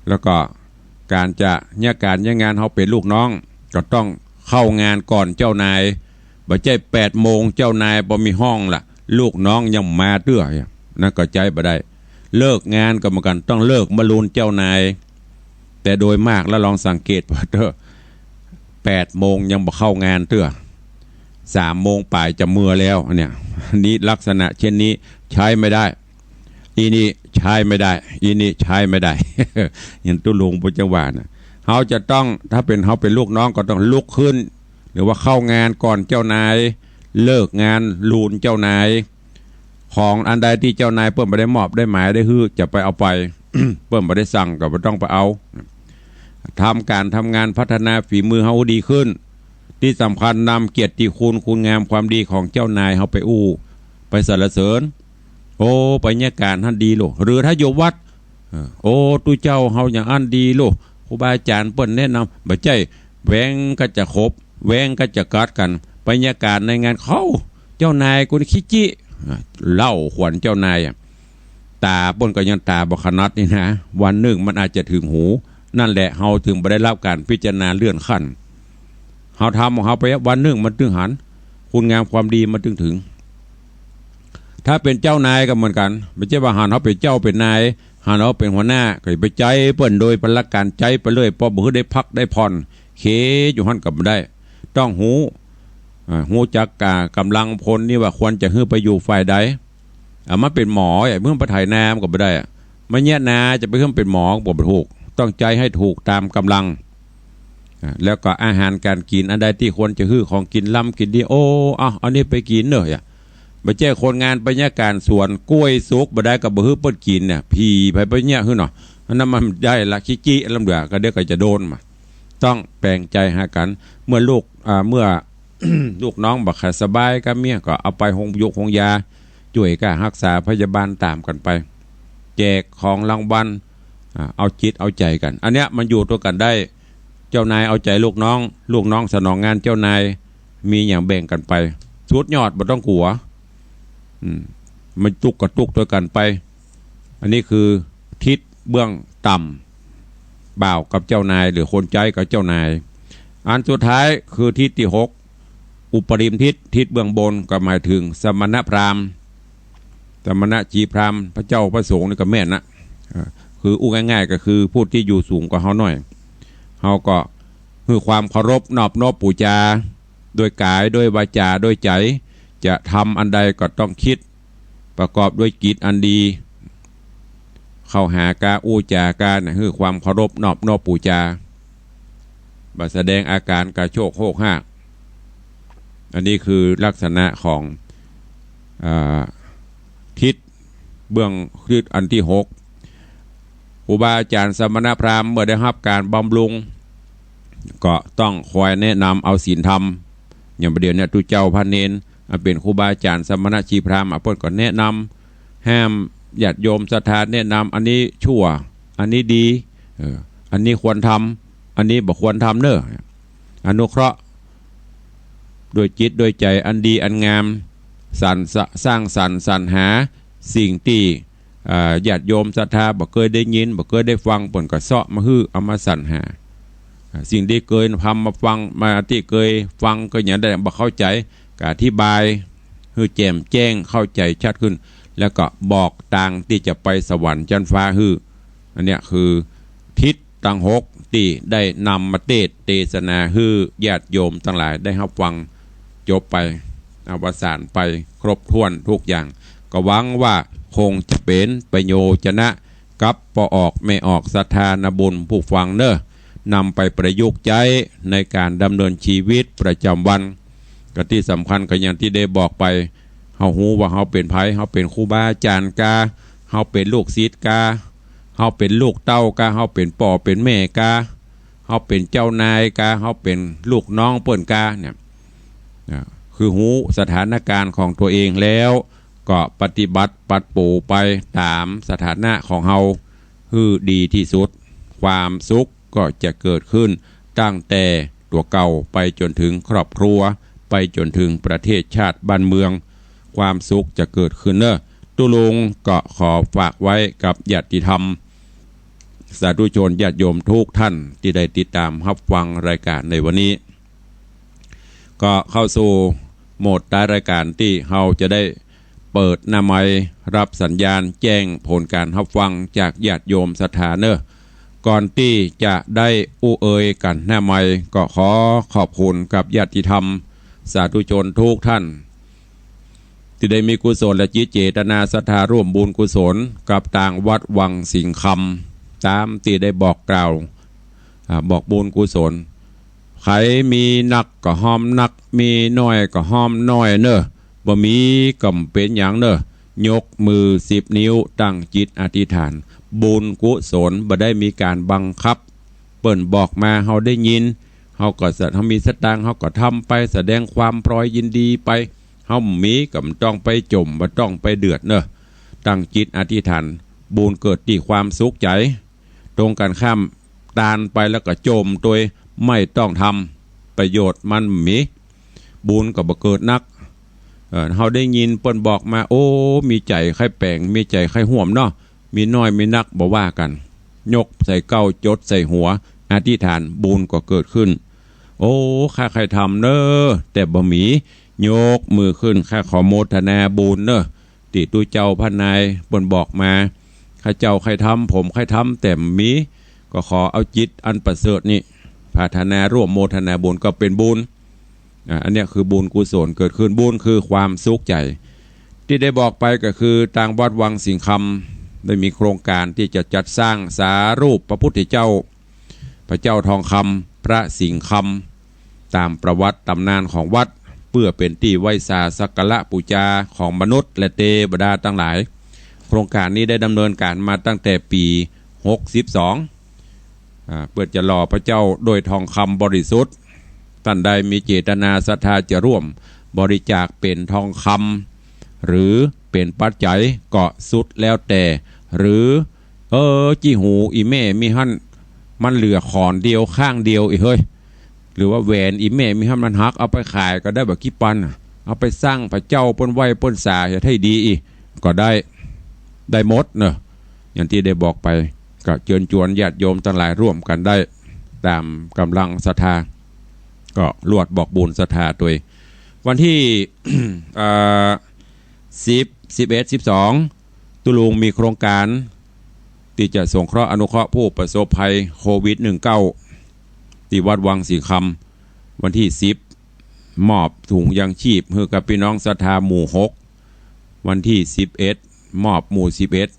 แล้วก็ก๋านจะเยียะก๋านเยียะงาน เฮาเป๋นลูกน้อง ก็ต้องเข้างานก่อนเจ้านาย บ่ใจ้แปดโมงเจ้านายบ่มีห้องละ ลูกน้องยังบ่มาเตื้อ นั่นก็ใจ๊บ่ได้ เลิกงานก็เหมือนกั๋น ต้องเลิกบ่ฮู้เจ้านาย แต่โดยมากแล้วลองสังเกตว่าเต๊อะ แปดโมงยังบ่เข้างานเตื้อ สามโมงป๋ายจะเมือแล้ว อันเนี้ย นี่ลักษณะเช่นนี้ใช้ไม่ได้ อีนี่ใช้ไม่ได้ อีนี่ใช้ไม่ได้ อย่างตุ๊ลุงปุจจาวาสนะ เฮาจะต้อง ถ้าเป๋นเฮาเป๋นลูกน้องก็ต้องลุกขึ้น หรือว่าเข้างานก่อนเจ้านาย เลิกงานฮู้เจ้านาย ของอันใดตี้เจ้านายเปิ้นบ่ได้มอบได้หมายได้หื้อ จะไปเอาไป เปิ้นบ่ได้สั่งก็บ่ต้องไปเอา ทำก๋านทำงานพัฒนาฝีมือเฮาดีขึ้น ตี้สำคัญนำเกียรติคุณคุณงามความดีของเจ้านายเฮาไปอู้ ไปสรรเสริญ โอ้ ไปเยียะก๋านหั้นดีโล หรือถ้าอยู่วัด เออ โอ้ ตุ๊เจ้าเฮาอย่างอั้นดีโล ครูบาอาจ๋ารย์เปิ้นแนะนำ บ่ใจ้แหว่งก็จะขบ แหว่งก็จะกัดกั๋น ไปเยียะก๋านในงานเขา เจ้านายคนขี้จิ อ่ะ เล่าขวัญเจ้านายอะ ต๋าเปิ้นก็ยังต๋าบ่ขนัดนี่นะ วันนึ่งมันอาจจะเถิงหู นั่นแหละเฮาเถิงบ่ได้รับก๋านพิจารณาเลื่อนขั้น เฮาทำของเฮาไป วันนึ่งมันเถิงหัน คุณงามความดีมันเถิงเถิง ถ้าเป๋นเจ้านายก็เหมือนกั๋น บ่ใจ้ว่าหันเฮาเป๋นเจ้าเป๋นนาย หันเฮาเป๋นหัวหน้า ก็อย่าไปใจ๊เปิ้นโดยพละก๋าน ใจ๊ไปเรื่อย ปอบ่หื้อได้พักได้ผ่อน เคอยู่หั้นก็บ่ได้ ต้องฮู้ อ่า ฮู้จักก๋าก๋ำลังพลนี่ว่าควรจะหื้อไปอยู่ฝ่ายใด เอามาเป๋นหมอ อย่าเพิ่งไปไถนามันก็บ่ได้อะ มาเยียะนาจะไปหื้อเป๋นหมอก็บ่ถูก ต้องใจ๊หื้อถูกต๋ามก๋ำลัง อ่า แล้วก็อาหารก๋านกิ๋นอันใดตี้ควรจะหื้อของกิ๋นล้ำกิ๋นดี โอ้ เอา อันนี้ไปกิ๋นเน่อ อย่า บ่ใจ้คนงานไปเยียะก๋านสวน กล้วยสุกบ่ได้ก็บ่หื้อเปิ้นกิ๋นเนี่ย ผีไผไปเยียะหื้อเนาะ อันนั้นมันได้ละ ขี้จิ ลำเดือก็เดี๋ยวก็จะโดนมา ต้องแปงใจ๋หากั๋น เมื่อลูก อ่า เมื่อ ลูกน้องบ่ค่อยสบายกับเมียก็เอาไปโฮงยกโฮงยา จ้วยก้าฮักษาพยาบาลต๋ามกั๋นไป แจกของรางวัล อ่า เอาจิตเอาใจ๋กั๋น อันเนี้ยมันอยู่ตวยกั๋นได้ เจ้านายเอาใจ๋ลูกน้อง ลูกน้องสนองงานเจ้านาย มีหยังแบ่งกั๋นไป สุดยอด บ่ต้องกั๋ว อืม มันตุ๊กก็ตุ๊กตวยกั๋นไป อันนี้คือทิศเบื้องต่ำ บ่าวกับเจ้านาย หรือคนใจ๊กับเจ้านาย อันสุดท้ายคือทิศตี้หก อุปริมทิศ ทิศเบื้องบน ก็หมายเถิงสมณพราหมณ์ สมณชีพราหมณ์ พระเจ้าพระสงฆ์นี่ก็แม่นนะ เอ่อ คืออู้ง่ายๆ ก็คือผู้ตี้อยู่สูงกว่าเฮาหน้อย เฮาก็หื้อความเคารพนอบน้อมปู๋จา โดยก๋าย โดยวาจา โดยใจ๋ จะทำอันใดก็ต้องกึ๊ด ประกอบด้วยจิตอันดี เข้าหากาอู้จากานะ หื้อความเคารพนอบน้อมปู๋จา บ่แสดงอาก๋านกระโชกโฮกฮาก อันนี้คือลักษณะของ อ่า ทิศเบื้อง ทิศอันตี้หก ครูบาอาจ๋ารย์สมณพราหมณ์เมื่อได้ฮับก๋านบำรุง ก็ต้องคอยแนะนำเอาศีลธรรม อย่างบ่าเดี่ยวเนี้ยตุ๊เจ้าพระเณร อันเป๋นครูบาอาจ๋ารย์สมณชีพราหมณ์ อ่ะ เปิ้นก็แนะนำ ห้ามญาติโยมศรัทธา แนะนำอันนี้ชั่ว อันนี้ดี เออ อันนี้ควรทำ อันนี้บ่ควรทำเน่อ อนุเคราะห์ ด้วยจิตด้วยใจ๋อันดีอันงาม สรรสะ สร้างสรรค์สรรหาสิ่งตี้ อ่า ญาติโยมศรัทธาบ่เกยได้ยิน บ่เกยได้ฟัง เปิ้นก็เซาะมาหื้อ เอามาสรรหา อ่า สิ่งตี้เกยทำมาฟัง มาตี้เกยฟังก็ยังได้บ่เข้าใจ๋ ก็อธิบายหื้อแจ่มแจ้งเข้าใจ๋ชัดขึ้น แล้วก็บอกตางตี้จะไปสวรรค์จั๊นฟ้าหื้อ อันเนี้ยคือทิศตังหกตี้ได้นำมาเตสน์เตสนาหื้อญาติโยมตังหลายได้ฮับฟัง จบไป อวสานไป ครบถ้วนทุกอย่าง ก็หวังว่าคงจะเป๋นประโยชนะกับป้อออกแม่ออกศรัทธานาบุญผู้ฟังเน่อ นำไปประยุกต์ใจ๊ในก๋านดำเนินชีวิตประจ๋ำวัน ก็ตี้สำคัญก็อย่างตี้ได้บอกไป เฮาฮู้ว่าเฮาเป๋นใผ เฮาเป๋นครูบาอาจ๋ารย์กา เฮาเป๋นลูกศิษย์กา เฮาเป๋นลูกเต้ากา เฮาเป๋นป้อเป๋นแม่กา เฮาเป๋นเจ้านายกา เฮาเป๋นลูกน้องเปิ้นกาเนี่ย อ่า คือฮู้สถานการณ์ของตั๋วเองแล้ว ก็ปฏิบัติปรับปรุงไปต๋ามสถานะของเฮาหื้อดีตี้สุด ความสุขก็จะเกิดขึ้นตั้งแต่ตั๋วเก่าไปจ๋นเถิงครอบครัว ไปจ๋นเถิงประเทศชาติบ้านเมือง ความสุขจะเกิดขึ้นเนาะ ตุ๊ลุงก็ขอฝากไว้กับญาติธรรม สาธุชนญาติโยมทุกท่านตี้ได้ติดต๋ามฮับฟังรายก๋านในวันนี้ ก็เข้าสู่โหมดท้ายรายก๋านตี้เฮาจะได้เปิดหน้าไมค์ฮับสัญญาณแจ้งผลก๋านฮับฟังจากญาติโยมศรัทธาเนาะ ก่อนตี้จะได้อู้เอ่ยกั๋นหน้าไมค์ ก็ขอขอบคุณกับญาติธรรม สาธุชนทุกท่าน ตี้ได้มีกุศลจิตเจตนาศรัทธาร่วมบุญกุศลกับตางวัดวังสิงห์คำ ต๋ามตี้ได้บอกกล่าว อ่า บอกบุญกุศล ใผมีนักก็ฮอมนัก มีน้อยก็ฮอมน้อยเนาะ บ่มีก็บ่เป๋นหยังเนาะ ยกมือสิบนิ้วตั้งจิตอธิษฐาน บุญกุศลบ่ได้มีก๋านบังคับ เปิ้นบอกมาเฮาได้ยิน เฮาก็สะ เฮามีสตางค์เฮาก็ทำไป แสดงความพรอยยินดีไป เฮาบ่มีก็บ่ต้องไปจ๋ม บ่ต้องไปเดือดเนาะ ตั้งจิตอธิษฐาน บุญเกิดตี้ความสุขใจ๋ ตรงกั๋นข้าม ตานไปแล้วก็จ๋มตวย ไม่ต้องทำ ประโยชน์มันบ่มี บุญก็บ่เกิดนัก เอ่อ เฮาได้ยินเปิ้นบอกมา โอ้ มีใจ๋ใค่แป๋ง มีใจ๋ใค่ห่วมเนาะ มีน้อยมีนักบ่ว่ากั๋น ยกใส่เก๊า จดใส่หัว อธิษฐาน บุญก็เกิดขึ้น โอ้ ข้าใค่ทำเนาะ แต่บ่มี ยกมือขึ้น ข้าขอโมทนาบุญเนาะ ตี้ตุ๊เจ้าพระนายเปิ้นบอกมา ข้าเจ้าใค่ทำ ผมใค่ทำ แต่บ่มี ก็ขอเอาจิตอันประเสริฐนี้ ปรารถนาร่วมโมทนาบุญก็เป๋นบุญ อ่า อันเนี้ยคือบุญกุศลเกิดขึ้น บุญคือความสุขใจ๋ ตี้ได้บอกไปก็คือตางวัดวังสิงห์คำ ได้มีโครงก๋านตี้จะจัดสร้างสารูปพระพุทธเจ้า พระเจ้าทองคำ พระสิงห์คำ ต๋ามประวัติต๋ำนานของวัด เปื้อเป๋นตี้ไหว้สาสักการะปู๋จาของมนุษย์และเตวดาตังหลาย โครงก๋านนี้ได้ดำเนินก๋านมาตั้งแต่ปี๋หกสิบสอง อ่า เปื้อจะหล่อพระเจ้าโดยทองคำบริสุทธิ์ ต้านใดมีเจตนาศรัทธาจะร่วมบริจาคเป๋นทองคำ หรือเป๋นปัจจัยก็สุดแล้วแต่ หรือ เออ จี้หูอี่แม่มีหั้น มันเหลือขอนเดียวข้างเดียวอี้เฮ้ย หรือว่าแหวนอี่แม่มีหั้นมันหัก เอาไปขายก็ได้บ่ากี่ปันน่ะ เอาไปสร้างพระเจ้าเปิ้นไหว้เปิ้นสาเฮ็ดหื้อดีอี้ ก็ได้ ได้หมดเนาะ อย่างตี้ได้บอกไป ก็เจิญจวนญาติโยมตังหลายร่วมกั๋นได้ ต๋ามก๋ำลังศรัทธา ก็ลวดบอกบุญศรัทธาตวย วันตี้ เอ่อ สิบ สิบเอ็ด สิบสอง ตุ๊ลุงมีโครงก๋านตี้จะสงเคราะห์อนุเคราะห์ผู้ประสบภัยโควิด สิบเก้า ตี้วัดวังสิงห์คำ วันตี้สิบ มอบถุงยางชีพหื้อกับปี้น้องศรัทธาหมู่หก วันตี้สิบเอ็ด มอบหมู่สิบเอ็ด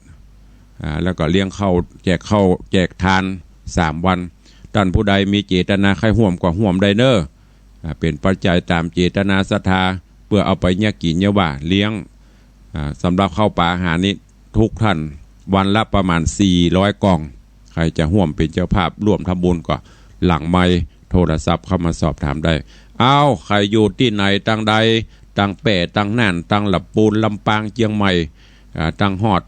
อ่า แล้วก็เลี้ยงข้าว แจกข้าว แจกทาน สามวัน ต้านผู้ใดมีเจตนาใค่ฮ่วมก็ฮ่วมได้เนาะ อ่า เป๋นปัจจัยต๋ามเจตนาศรัทธา เปื้อเอาไปเยียะกิ๋นเยียะว่าเลี้ยง อ่า สำหรับข้าวป๋าอาหารนี้ ทุกท่าน วันละประมาณสี่ร้อยกล่อง ใผจะฮ่วมเป๋นเจ้าภาพร่วมทำบุญก็หลังไมค์โทรศัพท์เข้ามาสอบถามได้ อ้าว ใผอยู่ตี้ไหนตางใด ตางแป้ ตางน่าน ตางลำปูน ลำปาง เจียงใหม่ อ่า ตางฮอด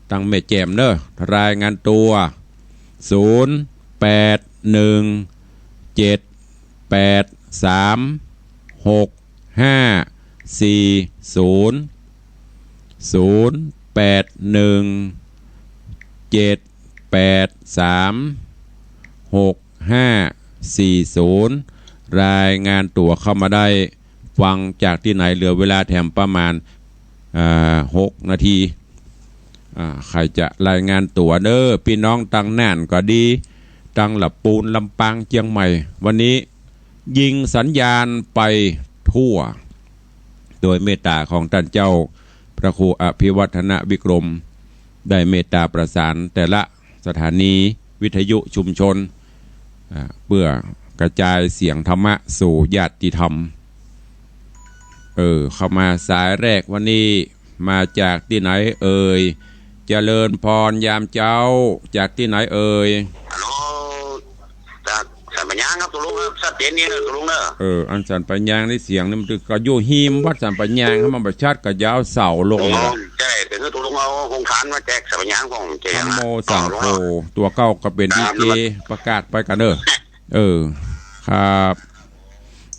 ตางแม่แจ่มเนาะ รายงานตั๋ว ศูนย์ แปด หนึ่ง เจ็ด แปด สาม หก ห้า สี่ ศูนย์ ศูนย์ แปด หนึ่ง เจ็ด แปด สาม หก ห้า สี่ ศูนย์ รายงานตั๋วเข้ามาได้ ฟังจากตี้ไหน เหลือเวลาแถมประมาณ อ่า หกนาที อ่า ใผจะรายงานตั๋วเนาะ ปี้น้องตางน่านก็ดี ตางลำปูน ลำปาง เจียงใหม่ วันนี้ยิงสัญญาณไปทั่ว โดยเมตต๋าของต้านเจ้าพระครูอภิวัฒนวิกรม ได้เมตต๋าประสานแต่ละสถานีวิทยุชุมชน อ่า เปื้อกระจายเสียงธรรมะสู่ญาติธรรม เออ เข้ามาสายแรกวันนี้ มาจากตี้ไหนเอ่ย เจริญพรยามเจ๊า จากตี้ไหนเอ่ย ฮัลโหล จากส ปะยางครับตุ๊ลุงครับ ชัดเจนดีเน่อตุ๊ลุงเน่อ เออ อันสันปะยางนี่เสียงนี่มันตึงก็อยู่ฮิมวัดสันปะยาง ถ้ามันบ่ชัดก็จะเอาเสาลง โอ้ นะ ใจ้ แต่คือตุ๊ลุงเอาโฮงทานมาแจกสันปะยางของเจ๊ ธัมโม นะ สังโฆ อ๋อ ตั๋วเก่าก็เป๋น ครับ ดีเจ ประกาศไปกั๋นเน่อ เออ ครับ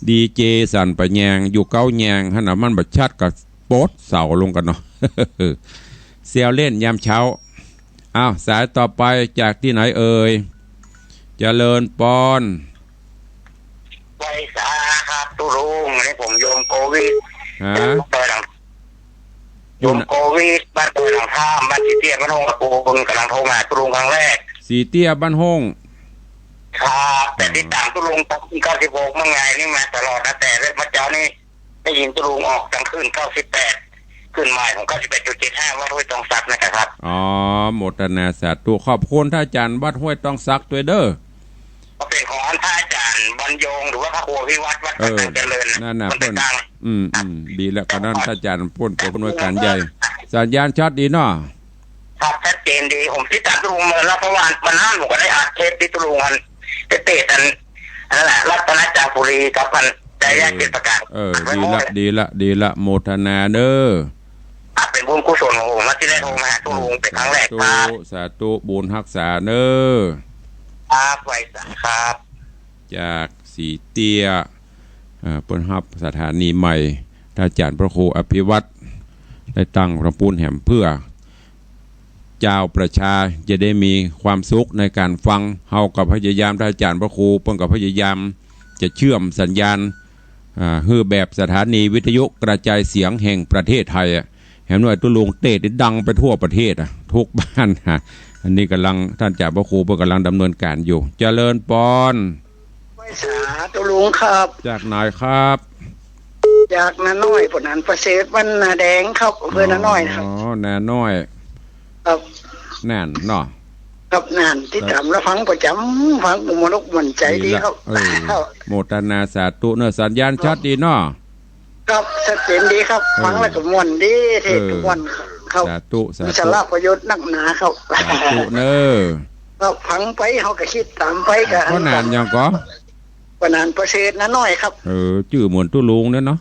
ดีเจสันปะยาง อยู่เก๊ายางหั้นน่ะ มันบ่ชัดก็ปลดเสาลงกั๋นเนาะ แซวเล่นยามเช้า อ้าว สายต่อไปจากตี้ไหนเอ่ย เจริญปอน ไหว้สาครับตุ๊ลุง อันนี้ผมโยมโกวิท ฮะ บ้านดอยหลัง อยู่ โยมโกวิท บ้านดอยหลังถ้ำ บ้านสีเตี้ย บ้านห้องตะปูน ก่ำลังโทรมาตุ๊ลุงครั้งแรก สีเตี้ยบ้านห้อง ครับ แต่ อ๋อ ติดต๋ามตุ๊ลุงตั้งเก้าสิบหก เมื่อไงนี่มาตลอดนะ แต่เมื่อเจ๊านี่ ได้ยินตุ๊ลุงออกตางคลื่น เก้าสิบแปด คลื่นใหม่ของ เก้าสิบแปดจุดเจ็ดห้า วัดห้วยตองสักนะครับ อ๋อ โมทนาสาธุ ขอบคุณต้านอาจ๋ารย์วัดห้วยตองสักตวยเน่อ ก็เป๋นของอันพระอาจ๋ารย์บรรยง หรือว่าพระครูอภิวัตร วัด เออ พระตังเจริญนะ นั่นน่ะ คน เปิ้น กลาง อืม อืม ดีแล้ว ก็นั้นต้านอาจ๋ารย์เปิ้นเป๋นผู้อำนวยก๋านใหญ่ สัญญาณชัดดีเนาะ ครับ ชัดเจนดี ผมติดต๋ามตุ๊ลุงมาแล้ว เพราะว่าวันนั้นผมก็ได้อัดเทปตี้ตุ๊ลุงอัน เตศน์อัน อันนั้นแหละ รัตนจักรปุรีกับอัน จาริกเจ็ดประการ เออ อัดไว้ ดีละ หมด ดีละ ดีละ โมทนาเน่อ ครับ เป๋นบุญกุศลของผมนะ ตี้ได้โทรมาหาตุ๊ลุงเป๋นครั้งแรกครับ สาธุ สาธุ บุญฮักษาเน่อ ครับ ไหว้สาครับ จากสีเตี้ย เอ่อ เปิ้นฮับสถานีใหม่ ต้านอาจ๋ารย์พระครูอภิวัตร ได้ตั้งตางปูนแหมเปื้อ จาวประชาจะได้มีความสุขในก๋านฟัง เฮาก็พยายาม ต้านอาจ๋ารย์พระครูเปิ้นก็พยายามจะเชื่อมสัญญาณ อ่า หื้อแบบสถานีวิทยุกระจายเสียงแห่งประเทศไทยอะ แหมหน่วยตุ๊ลุงเตศน์นี่ดังไปทั่วประเทศอะ ทุกบ้านอะ อันนี้ก่ำลัง ต้านอาจ๋ารย์พระครูเปิ้นก่ำลังดำเนินก๋านอยู่ เจริญปอน ไหว้สาตุ๊ลุงครับ จากไหนครับ จากนาน้อย ปะหนานประเสริฐ บ้านนาแดงครับ อำเภอนาน้อยครับ อ๋อ นาน้อย ครับ น่านเนาะ ครับ น่าน ติดต๋าม ครับ และฟังประจ๋ำ ฟังมนต์อกม่วนใจ๋ดีครับ ดีละ เออ ครับ โมทนาสาธุเน่อ สัญญาณชัดดีเนาะ ครับ ชัดเจนดีครับ เออ ฟังแล้วก็ม่วนดี เทศน์ เออ ม่วนครับ สาธุ สาธุ มีสาระประโยชน์นักหนาครับ สาธุเน่อ ครับ ฟังไปเฮาก็กึ๊ดต๋ามไปก็ ป้อหนานหยังก่อ ปะหนานประเสริฐนาน้อยครับ เออ จื้อเหมือนตุ๊ลุงเนี่ยเนาะ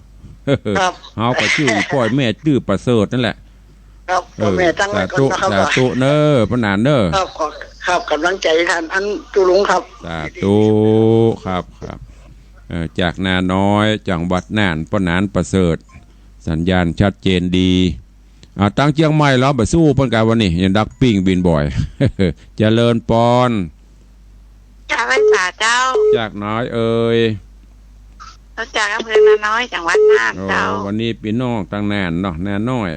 ครับ เฮาก็จื้อป้อยแม่จื้อประเสริฐนั่นแหละ ครับ เออ ป้อยแม่ตั้งไว้ก่อนนะครับ สาธุ สาธุเน่อ ป้อหนานเน่อ ครับ ขอ ครับ ก๋ำลังใจ๋ต้าน อันตุ๊ลุงครับ สาธุ ครับ ครับ เอ่อ จากนาน้อย จังหวัดน่าน ป้อหนานประเสริฐ สัญญาณชัดเจนดี อ่า ตังเจียงใหม่ลอ บ่สู้เปิ้นกาวันนี้ ยังดักปิ้งบินบ่อย เจริญปอน กราบไหว้สาเจ้า จากไหนเอ่ย มาจากอำเภอนาน้อย จังหวัดน่านเจ้า อ๋อ วันนี้ปี้น้องตังน่านเนาะ นาน้อย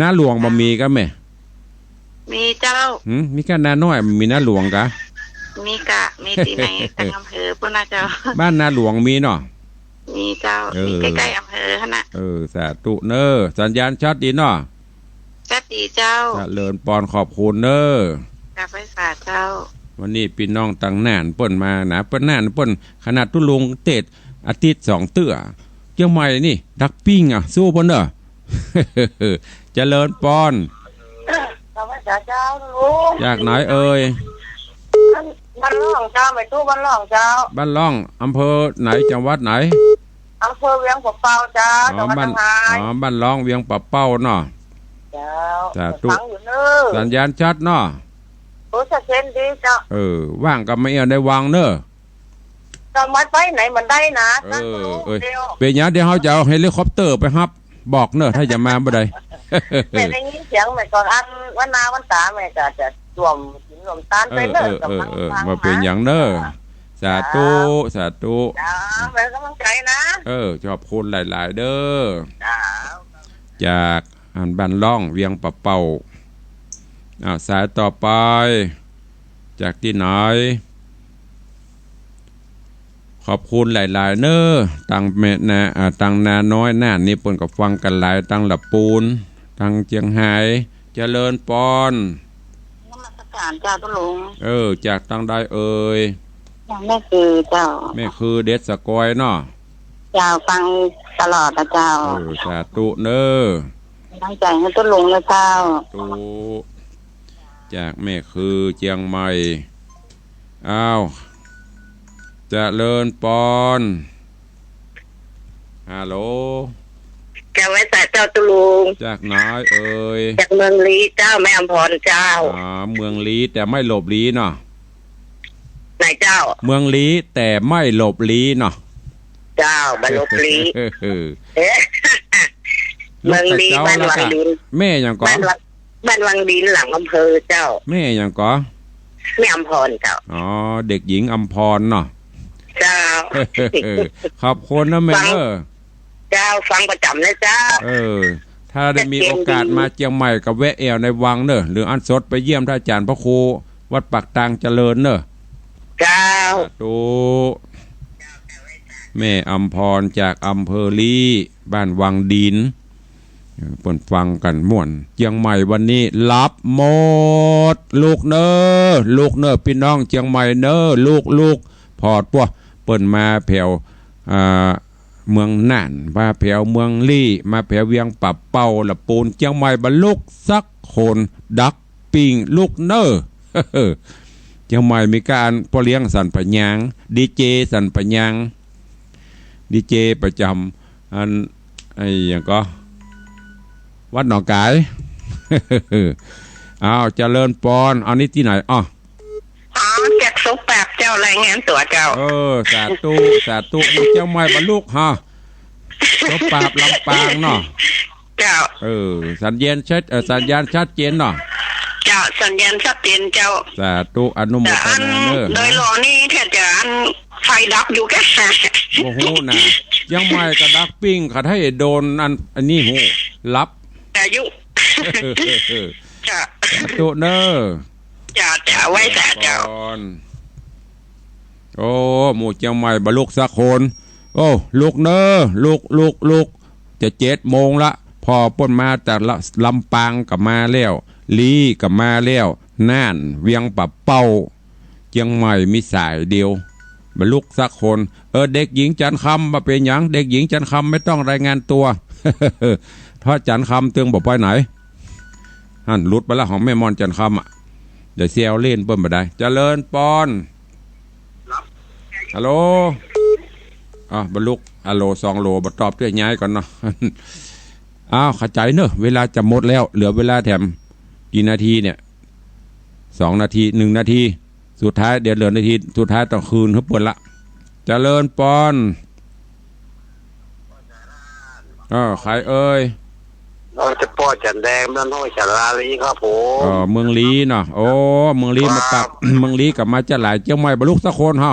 นาหลวงบ่มีกาแม่ มีเจ้า หืม มีแค่นาน้อย มีนาหลวงกา มีกา มีตี้ไหน ตังอำเภอปู้นนะเจ้า บ้านนาหลวงมีเนาะ มีเจ้า เออ มีใก้ๆ อำเภอหั้นน่ะ เออ สาธุเน่อ สัญญาณชัดดีเนาะ ชัดดีเจ้า เจริญปอน ขอบคุณเน่อ กราบไหว้สาเจ้า วันนี้ปี้น้องตังน่านเปิ้นมานะ เปิ้นน่านเปิ้น ขนาดตุ๊ลุงเตศน์อาทิตย์สองเตื้อ เจียงใหม่นี่ ดักปิ้งอะ สู้เปิ้นเน่อ เจริญปอน กราบไหว้สาเจ้าตุ๊ลุง จากไหนเอ่ย บ้านล่องเจ้า แม่ตู้บ้านล่องเจ้า บ้านล่อง อำเภอไหน จังหวัดไหน อำเภอเวียงป่าเป้าเจ้า อ๋อ จังหวัด บ้าน เจียงราย อ๋อ บ้านล่องเวียงป่าเป้าเนาะ เจ้า สาธุ ฟังอยู่เน่อ สัญญาณชัดเนาะ โอ้ ชัดเจนดีเจ้า เออ ว่างก็มาเอี่ยวในวังเน่อ ก็มาไปไหนมันได้นะ เออ เออ เดี๋ยว เป๋นหยัง เดี๋ยวเฮาจะเอาเฮลิคอปเตอร์ไปฮับ บอกเน่อ ถ้าจะมาบ่ได้ แม่ได้ยินเสียงแม่ก่อน อันวันหน้าวันต๋าแม่ก็จะร่วมกิ๋นร่วมตานไปเน่อ เออ เออ เออ บ่เป๋นหยังเน่อ สาธุ สาธุ เจ้า แม่ก๋ำลังใจ๋นะ เออ ขอบคุณหลายๆ เน่อ เจ้า จากอันบ้านล่องเวียงป่าเป้า อ่า สายต่อไป จากตี้ไหน ขอบคุณหลายๆ เน่อ ตังแม่นา อ่า ตังนาน้อยน่านนี่เปิ้นก็ฟังกั๋นหลาย ตังละปูน ตังเจียงฮาย เจริญปอน นมัสการเจ้าตุ๊ลุง เออ จากตังใดเอ่ย จากแม่คือเจ้า แม่คือเด็ดสะกอยเนาะ เจ้า ฟังตลอดนะเจ้า เออ สาธุเน่อ ก๋ำลังใจ๋หื้อตุ๊ลุงนะเจ้า สาธุ จากแม่คือเจียงใหม่ อ้าว เจริญปอน ฮัลโหล เจ้า ไหว้สาเจ้าตุ๊ลุง จากไหนเอ่ย จากเมืองลี้เจ้า แม่อำพรเจ้า อ๋อ เมืองลี้แต่ไม่หลบลี้เนาะ ไหนเจ้า เมืองลี้แต่ไม่หลบลี้เนาะ เจ้า บ่หลบลี้ เอ๊ะ เมืองลี้ บ้านวังดิน แม่หยังก่อ บ้านวัง บ้านวังดินหลังอำเภอเจ้า แม่หยังก่อ แม่อำพรเจ้า อ๋อ เด็กหญิงอำพรเนาะ เจ้า ขอบคุณนะแม่ ฟัง เออ เจ้า ฟังประจ๋ำนะเจ้า เออ ถ้าได้มีโอกาสมาเจียงใหม่ก็แวะแอ่วในวังเนอะ หรืออั้นสดไปเยี่ยมท่านอาจารย์พระครูวัดปากตางเจริญเนอะ เจ้า สาธุ แม่อำพรจากอำเภอลี้ บ้านวังดิน เปิ้นฟังกั๋นม่วน เจียงใหม่วันนี้หลับหมด ลุกเน่อ ลุกเน่อ ปี้น้องเจียงใหม่เน่อ ลุก ลุก ผ่อตั๋ว เปิ้นมาแผว อ่า เมืองน่าน มาแผวเมืองลี้ มาแผวเวียงป่าเป้า ละปูน เจียงใหม่บ่ลุกสักคน ดักปิ้ง ลุกเน่อ เจียงใหม่มีก๋านป้อเลี้ยงสันปะยาง ดีเจสันปะยาง ดีเจประจ๋ำ อัน ไอ้หยังก่อ วัดหนองก๋าย อ้าว เจริญปอน อันนี้ตี้ไหน อ้อ อ๋อ จากสุขปราบเจ้า รายงานตั๋วเจ้า เออ สาธุ สาธุ อยู่เจียงใหม่บ่ลุกฮะ สุขปราบลำปางเนาะ เจ้า เออ สัญญาณชัด เอ่อ สัญญาณชัดเจนเนาะ เจ้า สัญญาณชัดเจนเจ้า สาธุ อนุโมทนาเน่อ แต่อัน โดยรวมนี่แทบจะอัน ไฟดับอยู่แก่ บ่ฮู้นะ เจียงใหม่ก็ดักปิ้ง เขาให้โดนอัน อันนี้ฮู้ หลับ อายุ เจ้า สาธุเน่อ เจ้า เจ้า ไหว้สาเจ้า ก่อน โอ้ หมู่เจียงใหม่บ่ลุกสักคน โอ้ ลุกเน่อ ลุก ลุก ลุก จะเจ็ดโมงละ ผ่อเปิ้นมาจากละ ลำปางก็มาแล้ว ลี้ก็มาแล้ว น่าน เวียงป่าเป้า เจียงใหม่มีสายเดียว บ่ลุกสักคน เออ เด็กหญิงจันทร์คำ บ่เป๋นหยัง เด็กหญิงจันทร์คำไม่ต้องรายงานตั๋ว เพราะจันทร์คำตึงบ่ไปไหน หั้น หลุดไปละ ของแม่ม่อนจันทร์คำอะ เดี๋ยวแซวเล่นเปิ้นบ่ได้ เจริญปอน ฮัลโหล อ้าว บ่ลุก ฮัลโหล สองโหล บ่ตอบ เตื้อย้ายก่อนเนาะ อ้าว เข้าใจ๋เน่อ เวลาจะหมดแล้ว เหลือเวลาแถมกี่นาทีเนี่ย สองนาที หนึ่งนาที สุดท้าย เดี๋ยวเหลือนาทีสุดท้ายต้องคืนหื้อเปิ้นละ เจริญปอน เออ ใครเอ่ย เออ เจ้าป้อจันแดง บ้านห้วยสาลาลีครับผม เออ เมืองลี้เนาะ โอ้ เมืองลี้มาตัก ครับ เมืองลี้ก็มาจะหลาย เจียงใหม่บ่ลุกสักคนฮะ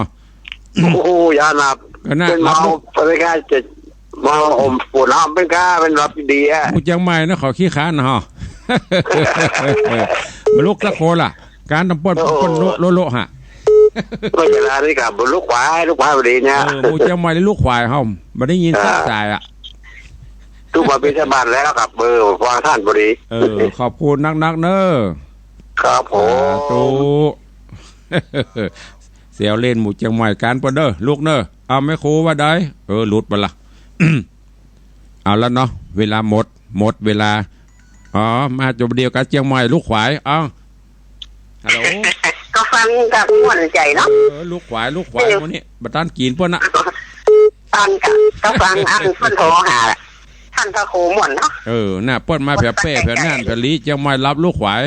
โอ้โห อย่านับ ก็น่า เปิ้นเมา หลับลุก เปิ้นกล้าจะเมา อมปวดห้าม เปิ้นกล้า เปิ้นหลับดีอะ หมู่เจียงใหม่นะ เขาขี้ค้านนะฮะ บ่ลุกสักคนละ ก๋านตำเปิ้น โอ้โห เปิ้นโละโละฮะ เปิ้นเวลานี้ก็บ่ลุกขวาย ลุกขวายบ่ดีเนี่ย เออ หมู่เจียงใหม่นี่ลุกขวายฮะ บ่ได้ยินสักสายอะ ตุ๊กมาบิณฑบาตแล้วครับ เออ ฟังต้านบ่ดี เออ ขอบคุณนักๆ เน่อ ครับผม สาธุ แซวเล่น หมู่เจียงใหม่ ก๋านเปิ้นเน่อ ลุกเน่อ เอาแม่ครูว่าใด เออ หลุดไปละ เอาละเนาะ เวลาหมด หมดเวลา อ๋อ มาจบเดียวกับเจียงใหม่ ลุกขวาย เอ้า ฮัลโหล ก็ฟังก็ม่วนใจ๋เนาะ เออ ลุกขวาย ลุกขวาย เออ มื้อนี้บ่ตันกิ๋นเปิ้นนะ ฟังก็ ก็ฟังอันเปิ้นโทรหา ต้านพระครูม่วนเนาะ เออ น่ะ เปิ้นมาแผวแป้ แผวน่าน แผวลี้ เจียงใหม่หลับลุกขวาย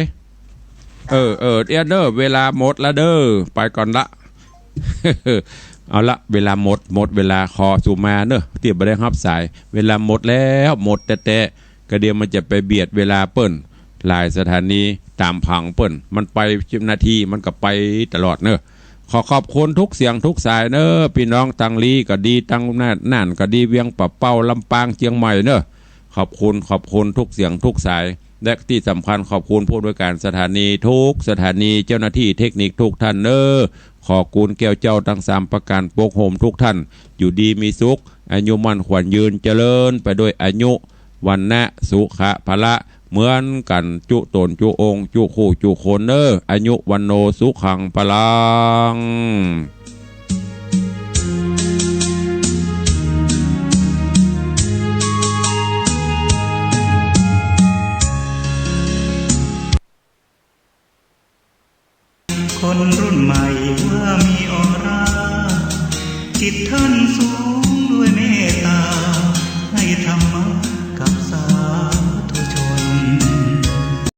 เออ เออ เดี๋ยวเน่อ เวลาหมดละเน่อ ไปก่อนละ เอาละ เวลาหมด หมดเวลา ขอสุมาเน่อ ตี้บ่ได้ฮับสาย เวลาหมดแล้ว หมดแต๊ๆ ก็เดี๋ยวมันจะไปเบียดเวลาเปิ้น หลายสถานีต๋ามผังเปิ้น มันไปนาที มันก็ไปตลอดเน่อ ขอขอบคุณทุกเสียงทุกสายเน่อ ปี้น้องตังลี้ก็ดี ตังน่านก็ดี เวียงป่าเป้า ลำปาง เจียงใหม่เน่อ ขอบคุณ ขอบคุณทุกเสียงทุกสาย และตี้สำคัญขอบคุณผู้อำนวยก๋านสถานีทุกสถานี เจ้าหน้าตี้เทคนิคทุกท่านเน่อ ขอกูนแก้วเจ้าตังสามประก๋านปกโฮมทุกท่าน อยู่ดีมีสุข อายุมั่นขวัญยืน เจริญไปด้วยอายุ วรรณะ สุขะ พละ เหมือนกั๋นจุ๊ต๋นจุ๊องค์ จุ๊คู่จุ๊คนเน่อ อายุ วัณโณ สุขัง พลัง คนรุ่นใหม่ว่ามีออร่า ติดเทินสูงด้วยเมต